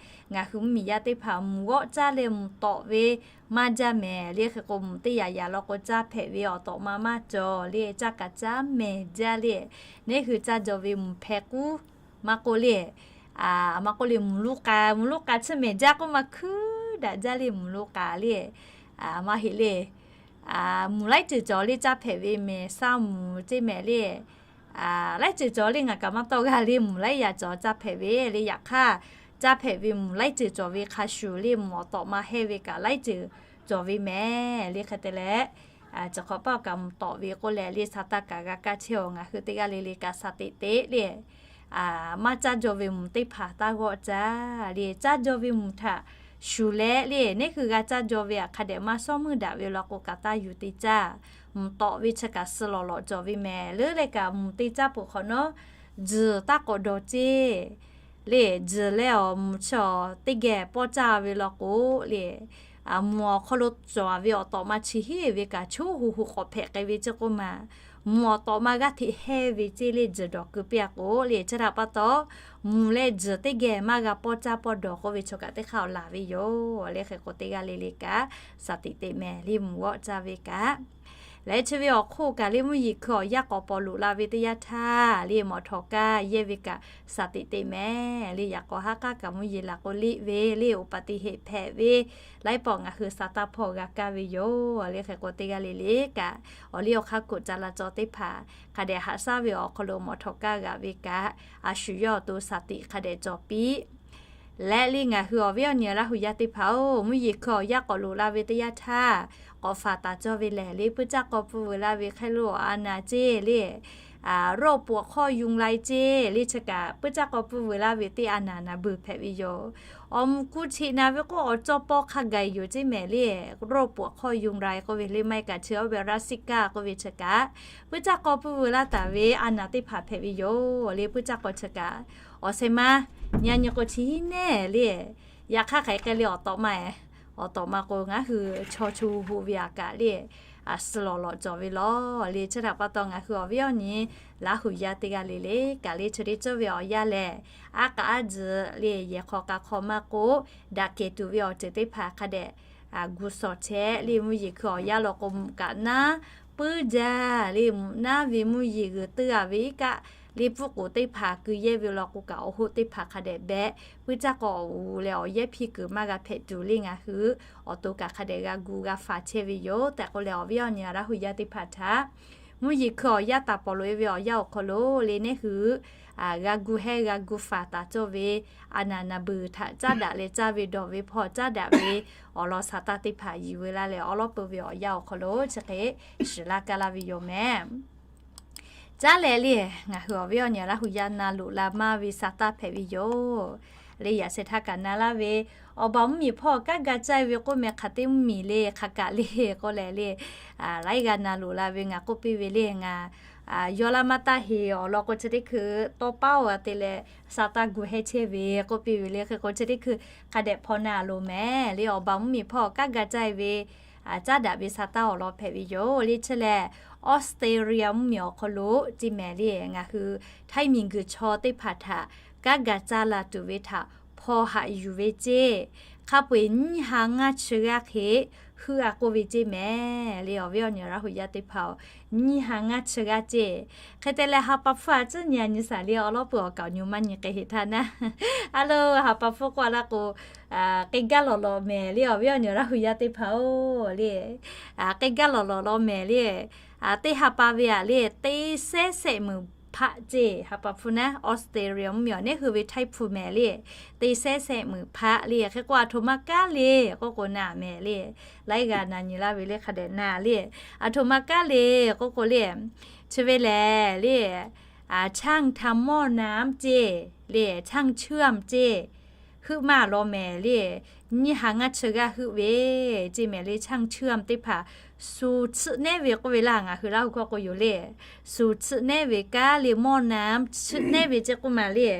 ngaˬ hui mvuhˇmiˬ yaˇ teˇ hpaˍ mvuhˬ g'awˆ caˇ leh mvuhˬ tawꞈ ve maˇ jaˇ mehˍ le. Hk'e k'o, mvuhˬ teˇ yaꞈ yaꞈ law k'o caˇ hpehꞈ ve awˬ tawꞈ ma maˇ cawˬ le, caˇ kaꞈ caˇ mehˍ jaˇ le. Neˇ hui caˇ jaw ve mvuhˬ hpeh k'uˉ maˇ k'oˆ le, maˇ k'oˆ le, mvuhˬ luˇ k'a, mvuhˬ luˇ k'a tsuhˇ mehˍ jaˇ k'oˆ ma, hkuiˉ daꞈ jaˇ le mvuhˬ luˇ k'a le. Maˇ heˆ le, mvuhˬ laiˉ ceuˬ cawˬ le, caˇ hpehꞈ ve mehˍ shaˉ mvuhˬ ceˇ mehˍ le. Laiˉ ceuˬ cawˬ le, ngaˬ kaꞈ maˇ tawˆ g'a le, mvuhˬ laiˉ yaꞈ cawˬ caˇ hpehꞈ ve le. Yaꞈ hk'aˇ, caˇ hpehꞈ ve mvuhˬ laiˉ ceuˬ cawˬ ve hk'a shuˍ le, mvuhˬ awˬ tawꞈ ma heh ve kaꞈ laiˉ ceuˬ cawˬ ve mehˍ le. Hk'e te leh, cawˬ hk'awꞈ paˆ kaꞈ mvuhˬ tawꞈ ve k'oˆ leh le, sha taˇ kaꞈ g'a kaˇ chehˇ-oˬ. Ngaˬ hui teˇ g'aˇ le le kaꞈ shaˍ teꞈ teꞈ le, maˇ caˇ jaw ve mvuhˬ teˇ hpaˍ taˇ g'awˆ caˇ le. Caˇ jaw ve mvuhˬ htaꞈ shuˍ leh le, neˇ hui g'a caˇ jaw ve htaꞈ hk'a dehꞈ maˇ shawˉ meuˇ daꞈ ve law k'o kaꞈ taˇ yuˬ te caˇ. Mvuhˬ tawꞈ ve chi kaꞈ suh lawˬ lawꞈ cawˬ ve mehˍ. Leuˉ leh kaꞈ mvuhˬ te caˇ peuˬ hk'awꞈ nawˉ, tzuhˬ taˇ k'awꞈ dawˬ ceˇ le. Tzuhˬ leh awˬ mvuhˬ chi awˬ teˇ geh pawˇ caˇ ve law k'o le, mvuhˬ awˬ hk'aw lo cawˬ ve awˬ tawꞈ ma chi heˆ ve kaꞈ choˉ hu hu k'awꞈ hpehꞈ k'ai ve ceˇ k'oˆ ma. Mvuhˬ awˬ tawꞈ ma g'aˇ hteꞈ heh ve ceˇ le, tzuhˬ dawˬ keu piˇ-a k'o le. Chi htaꞈ pa taw, mvuhˬ leh tzuhˬ teˇ geh maˇ g'a pawˇ caˇ pawˇ dawˬ k'oˆ ve chaw kaꞈ teˇ hk'aˇ awˬ laˬ ve yoˬ le. Hk'e k'o, teˇ g'aˇ le le kaꞈ shaˍ tiꞈ teꞈ mehˍ le, mvuhˬ g'awˆ caˇ ve kaꞈ Leh chi ve awˬ hk'oˆ kaꞈ le mvuhˇ yeˬ hkui awˬ yanˇ k'awꞈ pawnˍ loꞈ la ve teˇ yanˇ htaˇ le mawˬ htawˍ kaˇ yehˇ ve kaꞈ shaˍ tiꞈ teˇ mehˍ le yaꞈ k'aw haˉ k'aˉ kaꞈ mvuhˇ yeˬ laˬ k'o liˇ ve le อุบัติเหตุ hpehꞈ ve laiˉ pawˆ ngaˬ hui shaˍ taˇ hpawˇ g'a kaˇ ve yoˬ le. Hk'e k'o teˇ g'aˇ le le kaꞈ awˬ liˇ awˬ hk'aˇ kuˬ ca la caw teˇ hpaˍ hk'a dehꞈ haꞈ shaˉ ve awˬ hk'aw lo mawˬ htawˍ kaˇ g'aꞈ ve kaꞈ a shu yawˇ awˬ to shaˍ tiꞈ hk'a dehꞈ cawˬ piˇ leh le ngaˬ hui awˬ viˉ awˬ nyi Laˇ huˍ yaˇ teˇ hpaˍ-oˬ, mvuhˇ yeˬ hkui awˬ yanˇ k'awꞈ loꞈ la ve teˇ yanˇ htaˇ k'awꞈ faˍ taˍ cawˇ ve lehˬ le puiˉ caˇ k'aw pfuhˇ vuiˬ la ve hk'e lo a naˍ ceˇ le โรคปวดข้อยุงลาย ceˇ le chi kaꞈ puiˉ caˇ k'aw pfuhˇ vuiˬ la ve teˇ a naˍ naˍ beuˬ hpehꞈ ve yoˬ. Awˬ mvuh kuˇ cheꞈ naˍ ve k'oˆ awˬ cawˇ pawˇ hk'a gaˬ yoˬ ceˇ mehˍ le โรคปวดข้อยุงลาย k'oˆ ve le maˇ heˆ kaꞈ chi oˇ ve รัสซิก้า k'oˆ ve chi kaꞈ puiˉ caˇ k'aw pfuhˇ vuiˬ la taˍ ve a naˍ teˇ hpaˍ hpehꞈ ve yoˬ le. Puiˉ caˇ k'aw chi kaꞈ awˬ sheh maˇ nyi nyi k'o chi hiˉ nehˇ le yaꞈ hk'aˇ hk'aˬ hk'e le awˬ tawꞈ ma awˬ tawꞈ ma k'o ngaˬ hui chaw chu hu ve aꞈ kaꞈ le suh lawˬ lawꞈ cawˬ ve lawˬ le. Chi htaꞈ pa taw ngaˬ hui awˬ viˉ awˬ nyi Laˇ huˍ yaˇ teˇ g'aˇ le le kaꞈ le chi teˇ ceuˬ ve awˬ yanˇ lehˬ aˉ k'a aˉ tzuhꞈ le yehˬ hk'aw k'a hk'aw maˇ k'oˆ, daꞈ kehˬ tuˬ ve awˬ ceuˬ teˇ hpaˍ hk'a dehꞈ gu shawˍ chehˇ le mvuhˇ yeˬ hkui awˬ yanˇ law k'o mvuhꞈ kaꞈ naˉ puiˉ jaˇ le mvuhꞈ naˉ ve mvuhˇ yeˬ g'uiˬ teuˇ a ve iˉ kaˆ le pfuhˆ k'oˍ teˇ hpaˍ keu yehˇ ve law k'o kaꞈ awˬ hoˆ teˇ hpaˍ hk'a dehꞈ behꞈ puiˉ caˇ k'aw awˬ uˍ leh awˬ yehˇ hpiˇ kuiˬ maˇ g'a hpehꞈ tuˬ le ngaˬ hui awˬ to kaꞈ hk'a dehꞈ g'a gu g'a faˍ chehˇ ve yoˬ tehꞈ k'oˆ leh awˬ viˉ awˬ nyi Laˇ huˍ yaˇ teˇ hpaˍ htaꞈ mvuhˇ yeˬ hkui awˬ yanˇ taˍ pawˍ loꞈ e ve awˬ yanˇ awˬ hk'aw lo le neˇ hui g'a gu hehnˇ g'a gu faˍ taˍ cawˇ ve a naˍ naˍ beuˬ htaꞈ caˉ daꞈ leh caˇ ve dawˬ ve hpawˇ caˉ daꞈ ve awˬ lawn shaˍ taˇ teˇ hpaˍ yiˍ veu laˇ leh awˉ lawˉ peu ve awˬ yanˇ awˬ hk'aw lo chi hk'e shiˍ laˇ kaˇ laˇ ve yoˬ mehˍ. Caˉ leh le ngaˬ hui awˬ viˉ awˬ nyi Laˇ huˍ yaˇ na loꞈ la maˇ ve shaˍ taˇ hpehꞈ ve yoˬ le. Yaꞈ sheh htaˇ kaꞈ na laˇ ve awˬ baˬ mvuhˇ miˬ hpawˇ kanˉ ga caˇ ve k'oˆ meh hk'aˬ teˇ mvuhˇ miˬ le hk'aˬ kaꞈ le k'oˆ leh le laiˉ g'aˇ na loꞈ la ve ngaˬ k'oˆ piˇ ve le ngaˬ yaw laˇ maˇ taˇ heˍ awˬ lawn k'o chi teˇ hkui tawˇ paˉ-oˬ a te leh shaˍ taˇ gu hehnˇ chehˇ ve k'oˆ piˇ ve le. Hk'e k'o chi teˇ hkui hk'a dehꞈ hpaw na loˍ mehˍ le awˬ baˬ mvuhˇ miˬ hpawˇ kanˉ ga caˇ ve caˉ daꞈ ve shaˍ taˇ awˬ lawn hpehꞈ ve yoˬ le. Chi lehˬ Australia mvuhˇ miˬ awˬ hk'aw lo ceˇ mehˍ le ngaˬ hui htaiˇ miˬguiˬ chaw teˇ hpaˍ htaꞈ kanˉ ga caˇ la tuˬ ve htaꞈ hpaw haꞈ yuˬ ve ceˇ. Hk'a peu-eˬ nyiˇ ha ngaˇ chi g'aˇ hk'e heuˆ a k'oˆ ve ceˇ mehˍ le awˬ viˉ awˬ nyi Laˇ huˍ yaˇ teˇ hpaˍ-oˬ, nyiˇ ha ngaˇ chi g'aˇ ceˇ. Hk'e te leh ha pa hpfuhˇ a tcuhˉ nyi a nyi shaˍ le awˬ lawn peu awˬ kaˍ awˬ nyi maˇ nyi k'ai heˍ htaˇ naˉ a lo ha pa hpfuhˇ k'oˆ a laˇ k'o k'ai gaˇ lawˬ lawˬ mehˍ le awˬ viˉ awˬ nyi Laˇ huˍ yaˇ teˇ hpaˍ-oˬ le k'ai gaˇ lawˬ lawˬ lawˬ mehˍ le teˇ ha pa ve aꞈ le teˇ sehˉ sehˆ meunˍ hpaˆ ceˇ. Ha pa hpfuhˇ naˉ Australia mvuhˇ miˬ awˬ neˉ hui ve htaiˇ hpu mehˍ le teˇ sehˉ sehˆ meunˍ hpaˆ le. Hk'e k'o a htoꞈ ma kanˉ le k'oˆ k'o na mehˍ le laiˉ g'aˇ na nyi laˇ ve le hk'a dehꞈ na le a htoꞈ ma kanˉ le k'oˆ k'o le chi ve lehˬ le ช่างทำหม้อน้ำ ceˇ le ช่างเชื่อม ceˇ. Heuˆ maˇ lawˬ mehˍ le nyiˇ ha ngaˇ chi g'aˇ heuˆ ve ceˇ mehˍ le ช่างเชื่อม teˇ hpaˍ shu tsuhꞈ nehˉ ve k'oˆ ve laˇ ngaˬ hui Laˇ huˍ hkawˇ k'o yoˬ le shu tsuhꞈ nehˉ ve kanˉ le หม้อน้ำ tsuhꞈ nehˉ ve ceˇ k'oˆ ma le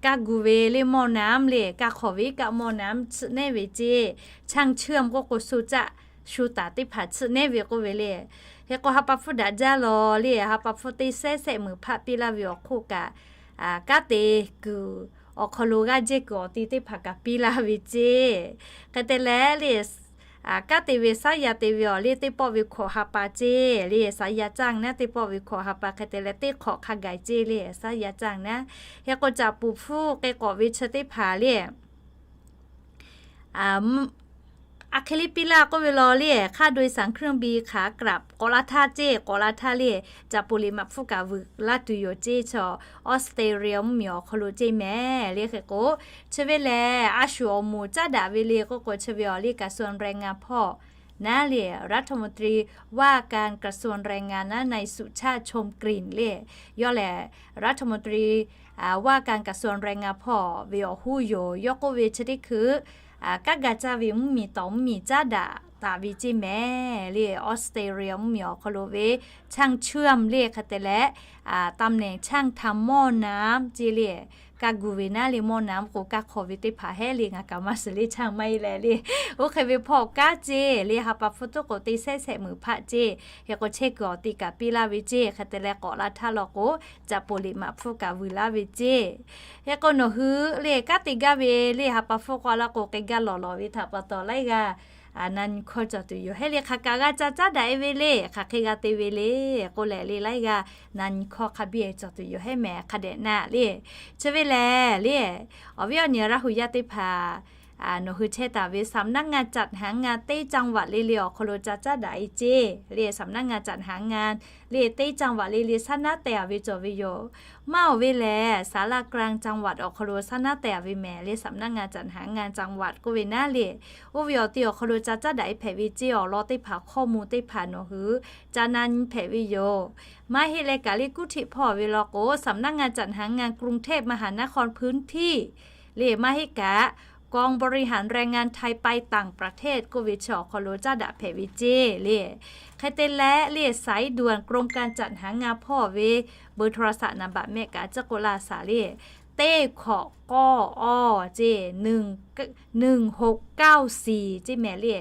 kaˇ gu ve le หม้อน้ำ le kaˇ hk'awꞈ ve kaˇ หม้อน้ำ tsuhꞈ nehˉ ve ceˇ. ช่างเชื่อม k'oˆ k'o shu caˆ shu taˍ teˇ hpaˍ tsuhꞈ nehˉ ve k'oˆ ve le. Hk'e k'o ha pa hpfuhˇ daꞈ jaˇ lawˬ le ha pa hpfuhˇ teˇ sehˉ sehˆ meunˍ hpaˆ piˇ laˇ ve awˬ hk'oˆ kaꞈ kanˉ te kuiˬ awˬ hk'aw lo g'aˇ jehˇ kuiˬ awˬ ti teˇ hpaˍ kaꞈ piˇ laˇ ve ceˇ. Hk'e te leh le kanˉ te ve saˉ yaˇ te ve awˬ le teˇ pawˆ ve hkawꞈ ha pa ceˇ le saˉ yaˇ caˇ naˉ teˇ pawˆ ve hkawꞈ ha pa hk'e te leh teˇ hk'awꞈ hk'a gaˬ ceˇ le saˉ yaˇ caˇ naˉ. Hk'e k'o caꞈ puˍ hpfuhˇ k'e k'awꞈ ve chi teˇ hpaˍ le a hk'e le piˇ laˇ k'oˆ ve lawˬ le hk'a โดยสารเครื่องบินขากลับ k'awꞈ la htaˇ ceˇ k'awꞈ la htaˇ le caꞈ poˍ liꞈ maꞈ hpfuhˇ kaꞈ vuiˬ laˇ tuˬ yoˬ ceˇ chaw Australia mvuhˇ miˬ awˬ hk'aw lo ceˇ mehˍ le. Hk'e k'o chi ve lehˬ a shu awˬ moˍ caˉ daꞈ ve le k'oˆ k'o chi ve awˬ le กระทรวงแรงงาน hpawˇ naˉ le รัฐมนตรีว่าการกระทรวงแรงงาน naˉ นายสุชาติ ชมกลิ่น le yawˇ lehˬ รัฐมนตรีว่าการกระทรวงแรงงาน hpawˇ ve awˬ hoˉ yoˬ. Yawˇ k'oˆ ve chi teˇ hkui kanˉ ga caˇ ve mvuhˇ miˬ tawˍ mvuhˇ miˬ caˉ daꞈ taˍ ve ceˇ mehˍ le Australia mvuhˇ miˬ awˬ hk'aw lo ve ช่างเชื่อม le hk'e te leh ตำแหน่ง ช่างทำหม้อน้ำ ceˇ le kaˇ gu ve naˉ le หม้อน้ำ k'o kaˇ hk'awꞈ ve teˇ hpaˍ hehˉ le ngaˬ kaꞈ maˇ shiˍ le ช่าง maˇ heˆ leh le oˇ hk'e ve hpawˇ kanˉ ceˇ le ha pa hpfuhˇ tuˉ k'o teˇ sehˉ sehˆ meunˍ hpaˆ ceˇ. Hk'e k'o chehˇ kuiˬ awˬ ti kaꞈ piˇ laˇ ve ceˇ hk'e te leh k'awꞈ la htaˇ law k'o caꞈ poˍ liꞈ maꞈ hpfuhˇ kaꞈ vuiˬ laˇ ve ceˇ. Hk'e k'o nawˬ hui le kanˉ te gaˇ ve le ha pa hpfuhˇ k'oˆ a laˇ k'o k'ai gaˇ lawˬ lawˬ ve htaꞈ pa taw laiˉ g'aˇ na nyi hkawˇ cawˬ tuˬ yoˬ hehˉ le. Hk'aˬ kaꞈ g'a ca caˉ daꞈ e ve le, hk'aˬ hk'e g'a te ve le k'oˆ leh le, laiˉ g'aˇ na nyi hkawˇ hk'a biˇ cawˬ tuˬ yoˬ hehˉ mehˍ. Hk'a dehꞈ na le, chi ve lehˬ le, awˬ viˉ awˬ nyi Laˇ hu yaˇ teˇ hpaˍ nawˬ hui chehˇ taˍ ve สำนักงานจัดหางาน teˇ จังหวัด le le awˬ hk'aw lo ca caˉ daꞈ e ceˇ le. สำนักงานจัดหางาน le teˇ จังหวัด le le saˉ naˉ teh a ve cawˬ ve yoˬ. Maˇ oˬ ve lehˬ ศาลากลางจังหวัด awˬ hk'aw lo saˉ naˉ teh a ve mehˍ le. สำนักงานจัดหางานจังหวัด k'oˆ ve naˉ le, oˇ ve awˬ ti awˬ hk'aw lo ca caˉ daꞈ e hpehꞈ ve ceˇ. Awˬ lawn teˇ hpaˍ hkawˇ mvuh teˇ hpaˍ nawˬ hui ca na nyi hpehꞈ ve yoˬ. Maˇ heˆ leh kaꞈ le กรุงเทพ hpawˇ ve law k'o สำนักงานจัดหางานกรุงเทพมหานครพื้นที่ le, maˇ heˆ kaꞈ กองบริหารแรงงานไทยไปต่างประเทศ k'oˆ ve chi awˬ hk'aw lo caˉ daꞈ hpehꞈ ve ceˇ le. Hk'e te leh le สายด่วนกรมการจัดหางาน hpawˇ ve เบอร์โทรศัพท์ นัมเบอร์ mehˆ kaꞈ ciˉ k'oˆ laˇ shaˍ le, teˇ hkawꞈ k'awˇ awˇ ceˇ, หนึ่งหกเก้าสี่ ceˇ mehˍ le.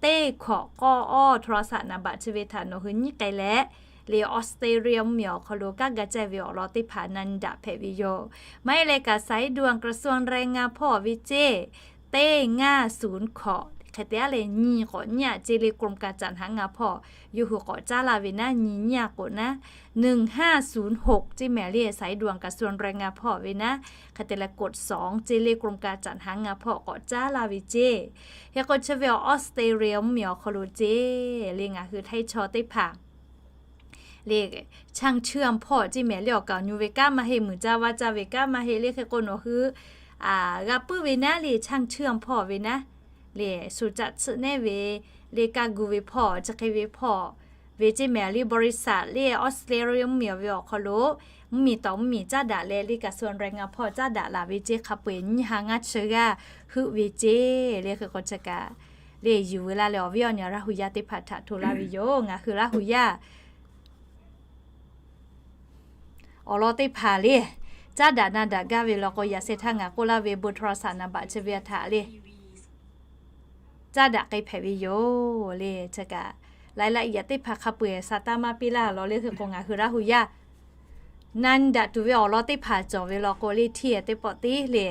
Teˇ hkawꞈ k'awˇ awˇ โทรศัพท์ นัมเบอร์ chi ve htaꞈ nawˬ hui nyiˉ k'ai leh le, Australia mvuhˇmiˬ awˬ hk'aw lo kanˉ ga caˇ ve awˬ lawn teˇ hpaˍ na nyi daꞈ hpehꞈ ve yoˬ. Maˇ heˆ leh kaꞈ สายด่วนกระทรวงแรงงาน hpawˇ ve ceˇ, teˇ ngaˇ ศูนย์ hkawꞈ hk'e te a le, nyi k'awꞈ nyiˇ a ceˇ le. กรมการจัดหางาน hpawˇ yawˇ hui k'awꞈ caˉ laˇ ve naˉ, nyi nyiˇ a k'oꞈ naˉ, หนึ่งห้าศูนย์หก ceˇ mehˍ le. สายด่วนกระทรวงแรงงาน hpawˇ ve naˉ, hk'e te leh กดสอง ceˇ le. กรมการจัดหางาน hpawˇ k'awꞈ caˉ laˇ ve ceˇ. Hk'e k'o chi ve awˬ Australia mvuhˇmiˬ awˬ hk'aw lo ceˇ le, ngaˬ hui Htaiˇ chaw teˇ hpaˍ le, ช่างเชื่อม hpawˇ ceˇ mehˍ le. Awˬ kaˍ awˬ nyu ve kanˉ maˇ heˆ, muiˬ caˇ vaˇ caˇ ve kanˉ maˇ heˆ le. Hk'e k'o nawˬ hui g'a puiˉ ve naˉ le, ช่างเชื่อม hpawˇ ve naˉ le, shu caꞈ tsuhꞈ nehˉ ve le, kaˇ gu ve hpawˇ, chi hk'e ve hpawˇ ve ceˇ mehˍ le. บริษัท le Australia mvuhˇmiˬ ve awˬ hk'aw lo mvuhˇmiˬ tawˍ mvuhˇmiˬ caˉ daꞈ leh le, กระทรวงแรงงาน hpawˇ caˉ daꞈ laˬ ve ceˇ. Hk'a peu-eˬ nyiˇ ha ngaˇ chi g'aˇ heuˆ ve ceˇ le. Hk'e k'o chi kaꞈ le yuˬ veu laˇ leh, awˬ viˉ awˬ nyi Laˇ hu yaˇ teˇ hpaˍ htaꞈ hto laˇ ve yoˬ. Ngaˬ hui Laˇ hu yaˇ awˬ lawn teˇ hpaˍ le caˉ daꞈ na daꞈ gaˇ ve law k'o, yaꞈ sheh htaˇ ngaˬ k'oˆ laˇ ve เบอร์โทรศัพท์ นัมเบอร์ chi ve htaꞈ le caˉ daꞈ k'ai hpehꞈ ve yoˬ le. Chi kaꞈ รายละเอียด teˇ hpaˍ hk'a peu-eˬ sa taˇ maˇ piˇ laˇ law le. Hk'e k'o ngaˬ hui Laˇ hu yaˇ na nyi daꞈ tuˬ ve awˬ lawn teˇ hpaˍ cawˬ ve law k'o le, ที่ teˇ pawˆ tiˉ le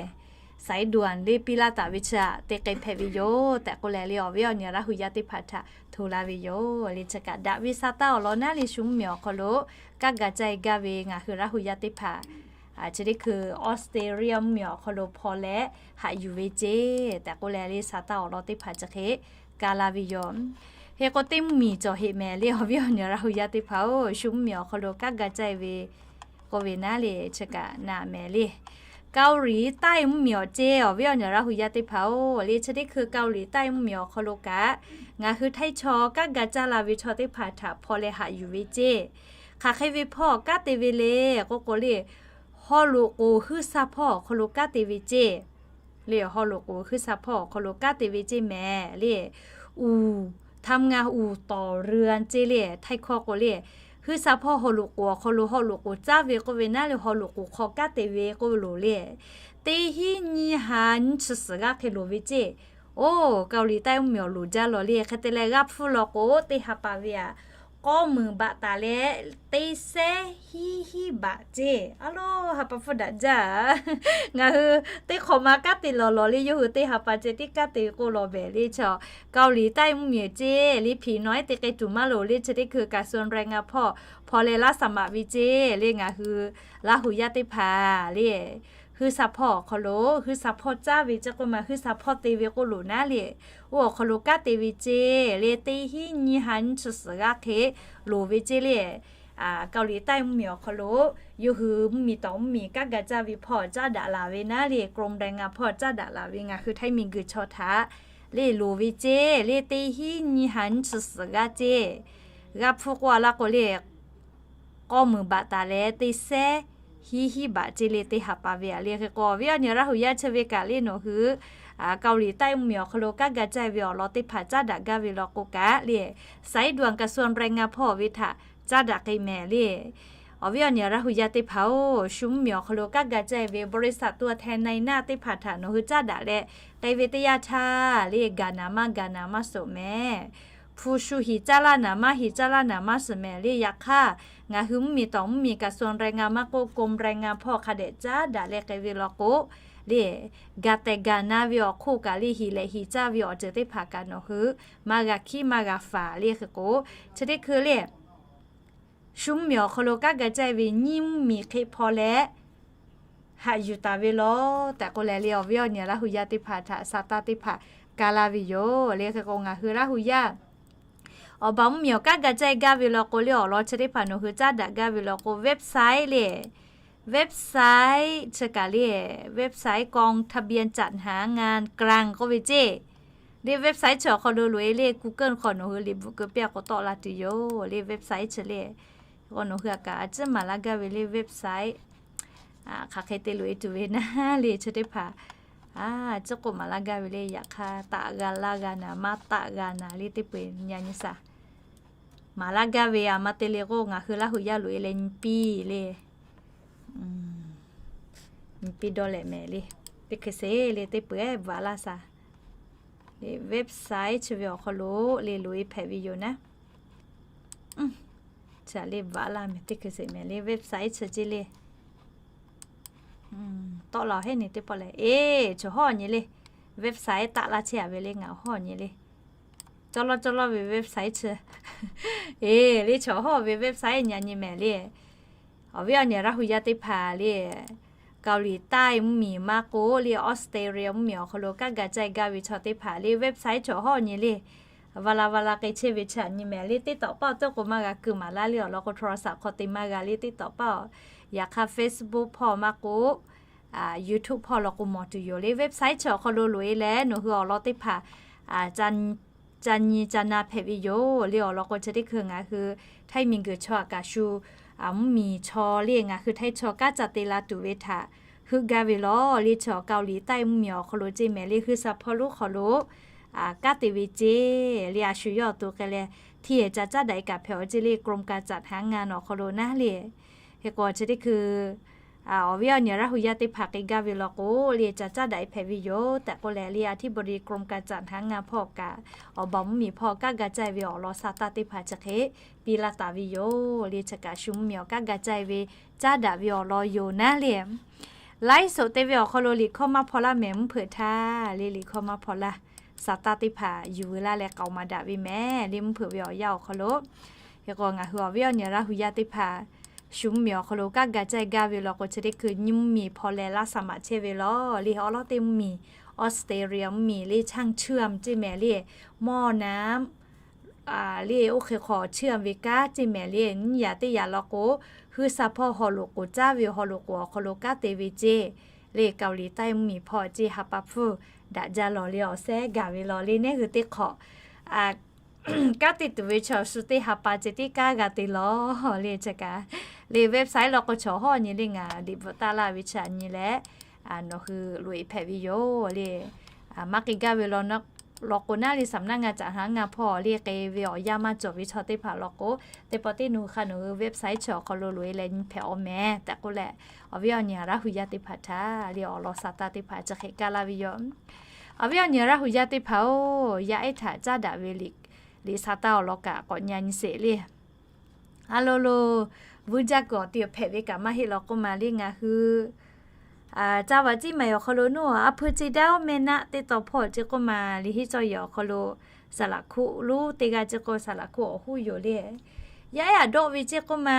สายด่วน le piˇ laˇ taˍ ve chi htaꞈ te k'ai hpehꞈ ve yoˬ tehꞈ k'oˆ leh le, awˬ viˉ awˬ nyi Laˇ hu yaˇ teˇ hpaˍ htaꞈ hto laˇ ve yoˬ le. Chi kaꞈ daꞈ ve sa taˇ awˬ lawn naˉ le, shu mvuhˇmiˬ awˬ hk'aw lo kanˉ ga caˇ e gaˇ ve ngaˬ hui Laˇ hu yaˇ teˇ hpaˍ chi teˇ hkui Australia mvuhˇmiˬ awˬ hk'aw lo hpaw leh haꞈ yuˬ ve ceˇ tehꞈ k'oˆ leh le, sa taˇ awˬ lawn teˇ hpaˍ chi hk'e ka laˇ ve yoˬ. Hk'e k'o teˇ mvuhˇmiˬ cawˬ heꞈ mehˍ le, awˬ viˉ awˬ nyi Laˇ hu yaˇ teˇ hpaˍ-oˬ, shu mvuhˇmiˬ awˬ hk'aw lo kanˉ ga caˇ e ve k'oˆ ve naˉ le, chi kaꞈ na mehˍ le. เกาหลีใต้ mvuhˇmiˬ awˬ ceˇ, awˬ viˉ awˬ nyi Laˇ hu yaˇ teˇ hpaˍ-oˬ le, chi teˇ hkui เกาหลีใต้ mvuhˇmiˬ awˬ hk'aw lo kaꞈ ngaˬ hui Htaiˇ chaw kanˉ ga caˇ la ve chaw teˇ hpaˍ htaꞈ hpaw leh haꞈ yuˬ ve ceˇ. Hk'aˬ hk'e ve hpawˇ kanˉ te ve le k'oˆ k'o le, haw loꞈ k'oˍ huiˉ sa hpawˇ awˬ hk'aw lo kanˉ te ve ceˇ le. Haw loꞈ k'oˍ huiˉ sa hpawˇ awˬ hk'aw lo kanˉ te ve ceˇ mehˍ le. Uˬ, ทำงานอู่ต่อเรือ ceˇ le, Htaiˇ hkawˇ k'o le, huiˉ sa hpawˇ haw loꞈ k'oˍ awˬ hk'aw lo haw loꞈ k'oˍ caˇ ve k'oˆ ve naˉ le, haw loꞈ k'oˍ hk'aw kanˉ te ve k'oˆ ve loˍ le. Teˇ hinˉ nyiˇ ha nyiˇ chi suhˍ g'aˇ hk'e loˍ ve ceˇ. Oˬ, เกาหลีใต้ mvuhˇmiˬ awˬ loˍ jaˇ law le. Hk'e te leh g'aˇ hpfuhˇ law k'o teˇ ha pa ve aꞈ k'awˇ meunˍ baꞈ taˍ leh teˇ sehˉ hiˉ hiˉ baꞈ ceˇ. A lo, ha pa hpfuhˇ daꞈ jaˇ. Ngaˬ hui teˇ hk'awꞈ ma kanˉ te lawˬ lawˬ le, yawˇ hui teˇ ha pa ceh tiˉ kanˉ te k'oˆ law mehˍ le. Chaw เกาหลีใต้ mvuhˇmiˬ ceˇ le, hpiˍ nawˬ ehˉ te k'ai tuˬ maˇ loˍ le, chi teˇ hkui กระทรวงแรงงาน hpawˇ hpaw leh laˇ saˍ maꞈ ve ceˇ le. Ngaˬ hui Laˇ hu yaˇ teˇ hpaˍ le, huiˉ sa hpawˇ awˬ hk'aw lo huiˉ sa hpawˇ caˇ ve ceˇ k'oˆ ma, huiˉ sa hpawˇ te ve k'oˆ loˍ naˉ le. Oˇ awˬ hk'aw lo kanˉ te ve ceˇ le, teˇ hinˉ nyiˇ ha nyiˇ chi suhˍ g'aˇ hk'e loˍ ve ceˇ le. เกาหลีใต้ mvuhˇmiˬ awˬ hk'aw lo yawˇ hui mvuhˇmiˬ tawˍ mvuhˇmiˬ kanˉ ga caˇ ve hpawˇ caˇ daꞈ laˬ ve naˉ le, กรมแรงงาน hpawˇ caˇ daꞈ laˬ ve ngaˬ hui Htaiˇ miˬguiˬ chaw htaꞈ le loˍ ve ceˇ le, teˇ hinˉ nyiˇ ha nyiˇ chi suhˍ g'aˇ ceˇ. G'aˇ hpfuhˇ k'oˆ a laˇ k'o le, k'awˇ meunˍ baꞈ taˍ leh teˇ sehˉ hiˉ hiˉ baꞈ ceˇ le, teˇ ha pa ve aꞈ le. Hk'e k'o awˬ viˉ awˬ nyi Laˇ hu yaˇ chi ve kaꞈ le, nawˬ hui เกาหลีใต้ mvuhˇmiˬ awˬ hk'aw lo kanˉ ga caˇ ve awˬ lawn teˇ hpaˍ caˇ daꞈ gaˇ ve law k'o kaꞈ le, สายด่วน กระทรวงแรงงาน hpawˇ ve htaꞈ caˇ daꞈ k'ai mehˍ le. Awˬ viˉ awˬ nyi Laˇ hu yaˇ teˇ hpaˍ-oˬ, shu mvuhˇmiˬ awˬ hk'aw lo kanˉ ga caˇ ve บริษัท ตัวแทนนายหน้า teˇ hpaˍ htaꞈ nawˬ hui caˇ daꞈ leh k'ai ve teˇ yanˇ htaˇ le, gaˬ naˍ maˇ gaˬ naˍ maˇ suhˍ mehˍ. Hpu shu hiˍ caˇ laˇ naˍ maˇ hiˍ caˇ laˇ naˍ maˇ suhˍ mehˍ le. Yaꞈ hk'aˇ ngaˬ hui mvuhˇmiˬ tawˍ mvuhˇmiˬ กระทรวงแรงงาน maˇ k'oˆ กรมแรงงาน hpawˇ hk'a dehꞈ caˇ daꞈ leh k'ai ve law k'o, le, ga tehˬ ga na ve awˬ hk'oˆ kaꞈ le, hiˍ lehꞈ hiˍ caˇ ve awˬ ceuˬ teˇ hpaˍ kaꞈ nawˬ hui maˇ g'a hkiˉ maˇ g'a faˍ le hk'e k'o, chi teˇ hkui le shu mvuhˇ miˬ awˬ hk'aw lo kanˉ ga caˇ ve nyiˇ mvuhˇ miˬ hk'e hpaw leh haꞈ yuˬ taˍ ve law tehꞈ k'oˆ leh le, awˬ viˉ awˬ nyi Laˇ hu yaˇ teˇ hpaˍ htaꞈ sa taˇ teˇ hpaˍ ka laˇ ve yoˬ le. Hk'e k'o ngaˬ hui Laˇ hu yaˇ awˬ baˬ mvuhˇ miˬ awˬ kanˉ ga caˇ gaˇ ve law k'o le, awˬ lawn chi teˇ hpaˍ nawˬ hui caˉ daꞈ gaˇ ve law k'o, website le, website chi kaꞈ le, website กองทะเบียนจัดหางานกลาง k'oˆ ve ceˇ. Le website chi awˬ hk'aw lo loꞈ-e le, Google hk'aw nawˬ hui liꞈ bvuhꞈ keu piˇ-a k'o tawˆ la tuˬ yoˬ le. Website chi le k'o nawˬ hui a kaꞈ a ciˉ maˍ laˇ gaˇ ve le website hk'aˬ hk'e te loꞈ-e tuˬ ve naˉ le chi teˇ hpaˍ a ciˉ k'oˆ maˍ laˇ gaˇ ve le. Yaꞈ hk'aˇ taˆ g'a laˇ g'a naˍ, maˇ taˆ g'a naˍ le teˇ peu-eˬ nyi nyi shaˍ. Maˍ laˇ gaˇ ve a ma te le k'o, ngaˬ hui Laˇ hu yaˇ loꞈ-e leh nyi piˇ le. Nyi piˇ dawˇ leh mehˍ le. Teˇ hkui sheˍ le teˇ peu-eˬ bvuhꞈ laˇ shaˍ. Le website chi ve awˬ hk'aw lo le loꞈ-e hpehꞈ ve yoˬ naˉ. Chi le bvuhꞈ laˇ mehˍ, teˇ hkui sheˍ mehˍ le website chi ceˇ le. Tawˆ la heˉ nyi teˇ pawˆ lehˬ, eˬ, chaw hawˇ nyi le. Website taˆ laˇ chehˇ-a ve le ngaˬ hawˇ nyi le. Cawˇ lawˇ cawˇ lawˇ ve website chi, eˬ, le chaw hawˇ ve website nyi nyi mehˍ le. Awˬ viˉ awˬ nyi Laˇ hu yaˇ teˇ hpaˍ le, เกาหลีใต้ mvuhˇ miˬ maˇ k'oˆ le, Australia mvuhˇ miˬ awˬ hk'aw lo kanˉ ga caˇ gaˇ ve chaw teˇ hpaˍ le website chaw hawˇ nyi le. Vaˬ la vaˬ la k'ai chehˇ ve chi nyi mehˍ le. TikTok paˆ teˇ k'o maˇ g'a keu maˍ laˇ le, awˬ lawn k'o โทรศัพท์ hk'aw te maˇ g'a le TikTok paˆ. Yaꞈ hk'aˇ Facebook hpawˇ maˇ k'oˆ, YouTube hpawˇ law k'o mawˬ tuˬ yoˬ le. Website chi awˬ hk'aw lo loꞈ-e leh nawˬ hui awˬ lawn teˇ hpaˍ ca nyi ca na hpehꞈ ve yoˬ le. Awˬ lawn k'o chi teˇ hkui ngaˬ hui Htaiˇ miˬguiˬ chaw aꞈ kaꞈ shu mvuhˇ miˬ chaw le ngaˬ hui Htaiˇ chaw kanˉ ca te la tuˬ ve htaꞈ heuˆ gaˇ ve law le. Chaw เกาหลีใต้ mvuhˇ miˬ awˬ hk'aw lo ceˇ mehˍ le, hui sha hpawˇ lonˉ hk'aw lo kanˉ te ve ceˇ le. A shu yawˇ awˬ to k'ai leh htiˇ-ehˍ ca caˉ daꞈ-e kaꞈ hpehꞈ-aw ceˇ le, กรมการจัดหางาน awˬ hk'aw lo naˉ le. Hk'e k'o chi teˇ hkui awˬ viˉ awˬ nyi Laˇ hu yaˇ teˇ hpaˍ k'ai gaˇ ve law k'o le ca caˉ daꞈ-e hpehꞈ ve yoˬ tehꞈ k'oˆ leh le, อธิบดีกรมการจัดหางาน hpawˇ kaꞈ awˬ baˬ mvuhˇ miˬ hpawˇ kanˉ ga caˇ ve awˬ lawn sa taˇ teˇ hpaˍ chi hk'e piˇ laˇ taˍ ve yoˬ le. Chi kaꞈ shu mvuhˇ miˬ awˬ kanˉ ga caˇ ve caˉ daꞈ ve awˬ lawn yoˬ naˉ le. Laiˉ soꞈ te ve awˬ hk'aw lo liꞈ hkawˇ maˇ hpaw laˇ mehˍ, mvuhˇ hpeuꞈ htaˇ le liꞈ hkawˇ maˇ hpaw laˇ. Sa taˇ teˇ hpaˍ yuˬ veu laˇ leh k'aoˍ maˍ daꞈ ve mehˍ le, mvuhˇ hpeuꞈ ve awˬ yanˇ awˬ hk'aw lo. Hk'e k'o ngaˬ hui awˬ viˉ awˬ nyi Laˇ hu yaˇ teˇ hpaˍ shu mvuhˇ miˬ awˬ hk'aw lo kanˉ ga caˇ gaˇ ve law k'o chi teˇ hkui nyiˇ mvuhˇ miˬ hpawˇ leh laˇ shaˍ maꞈ chehˇ ve law le. Awˉ lawˉ teˇ mvuhˇ miˬ Australia mvuhˇ miˬ le ช่างเชื่อม ceˇ mehˍ le, หม้อน้ำ le oˇ hk'e hk'aw เชื่อม ve kanˉ ceˇ mehˍ le. Nyiˇ yaꞈ teˇ yaꞈ law k'o hui sha hpawˇ haw loꞈ k'oˍ caˉ ve haw loꞈ k'oˍ awˬ hk'aw lo kanˉ te ve ceˇ le. เกาหลีใต้ mvuhˇ miˬ hpawˇ ceˇ ha pa hpfuhˇ daꞈ jaˇ lawˬ le, awˬ sehˉ gaˬ ve law le. Neˇ hui teˇ hk'awꞈ kanˉ te tuˬ ve chaw shu teˇ ha pa ceh tiˉ kanˉ g'a te lawˬ le. Chi kaꞈ le website law k'o chaw hawˇ nyi le ngaˬ liꞈ bvuhꞈ taˇ laˇ ve chi aꞈ nyi leh nawˬ hui loꞈ-e hpehꞈ ve yoˬ le. Maˇ k'ai gaˇ ve law k'o naˉ le สำนักงานจัดหางาน hpawˇ le k'ai ve awˬ yanˇ maˇ cawˬ ve chaw teˇ hpaˍ law k'o, teˇ pawˆ teˇ nu hk'a nawˬ hui website chi awˬ hk'aw lo loꞈ-e leh nyi hpehꞈ-aw mehˍ tehꞈ k'oˆ leh, awˬ viˉ awˬ nyi Laˇ hu yaˇ teˇ hpaˍ htaꞈ le awˬ lawn sa taˇ teˇ hpaˍ chi hk'e kaˇ laˇ ve yoˬ. Awˬ viˉ awˬ nyi Laˇ hu yaˇ teˇ hpaˍ-oˬ, yaˇ ehˉ htaꞈ caˉ daꞈ ve liꞈ sa taˇ awˬ lawn kaꞈ k'awꞈ nyi nyi sheˍ le. A lo lo, vuiˇ jaˇ kuiˬ awˬ ti awˬ hpehꞈ ve kaꞈ maˇ heˆ law k'oˆ ma le ngaˬ hui Ca vaꞈ ciˇ maˬ awˬ hk'aw lo naˉ, a hpui ce daˇ-oˬ meh naˆ teˇ taw hpawˇ ce k'oˆ ma, liꞈ henˇ cawˇ yehˬ awˬ hk'aw lo saˍ laˍ hkuˆ lonˉ teˇ g'aˇ ce k'o, saˍ laˍ hkuˆ awˬ hoˉ yoˬ le. Yaˇ ehˉ aꞈ dawˆ ve ce k'oˆ ma,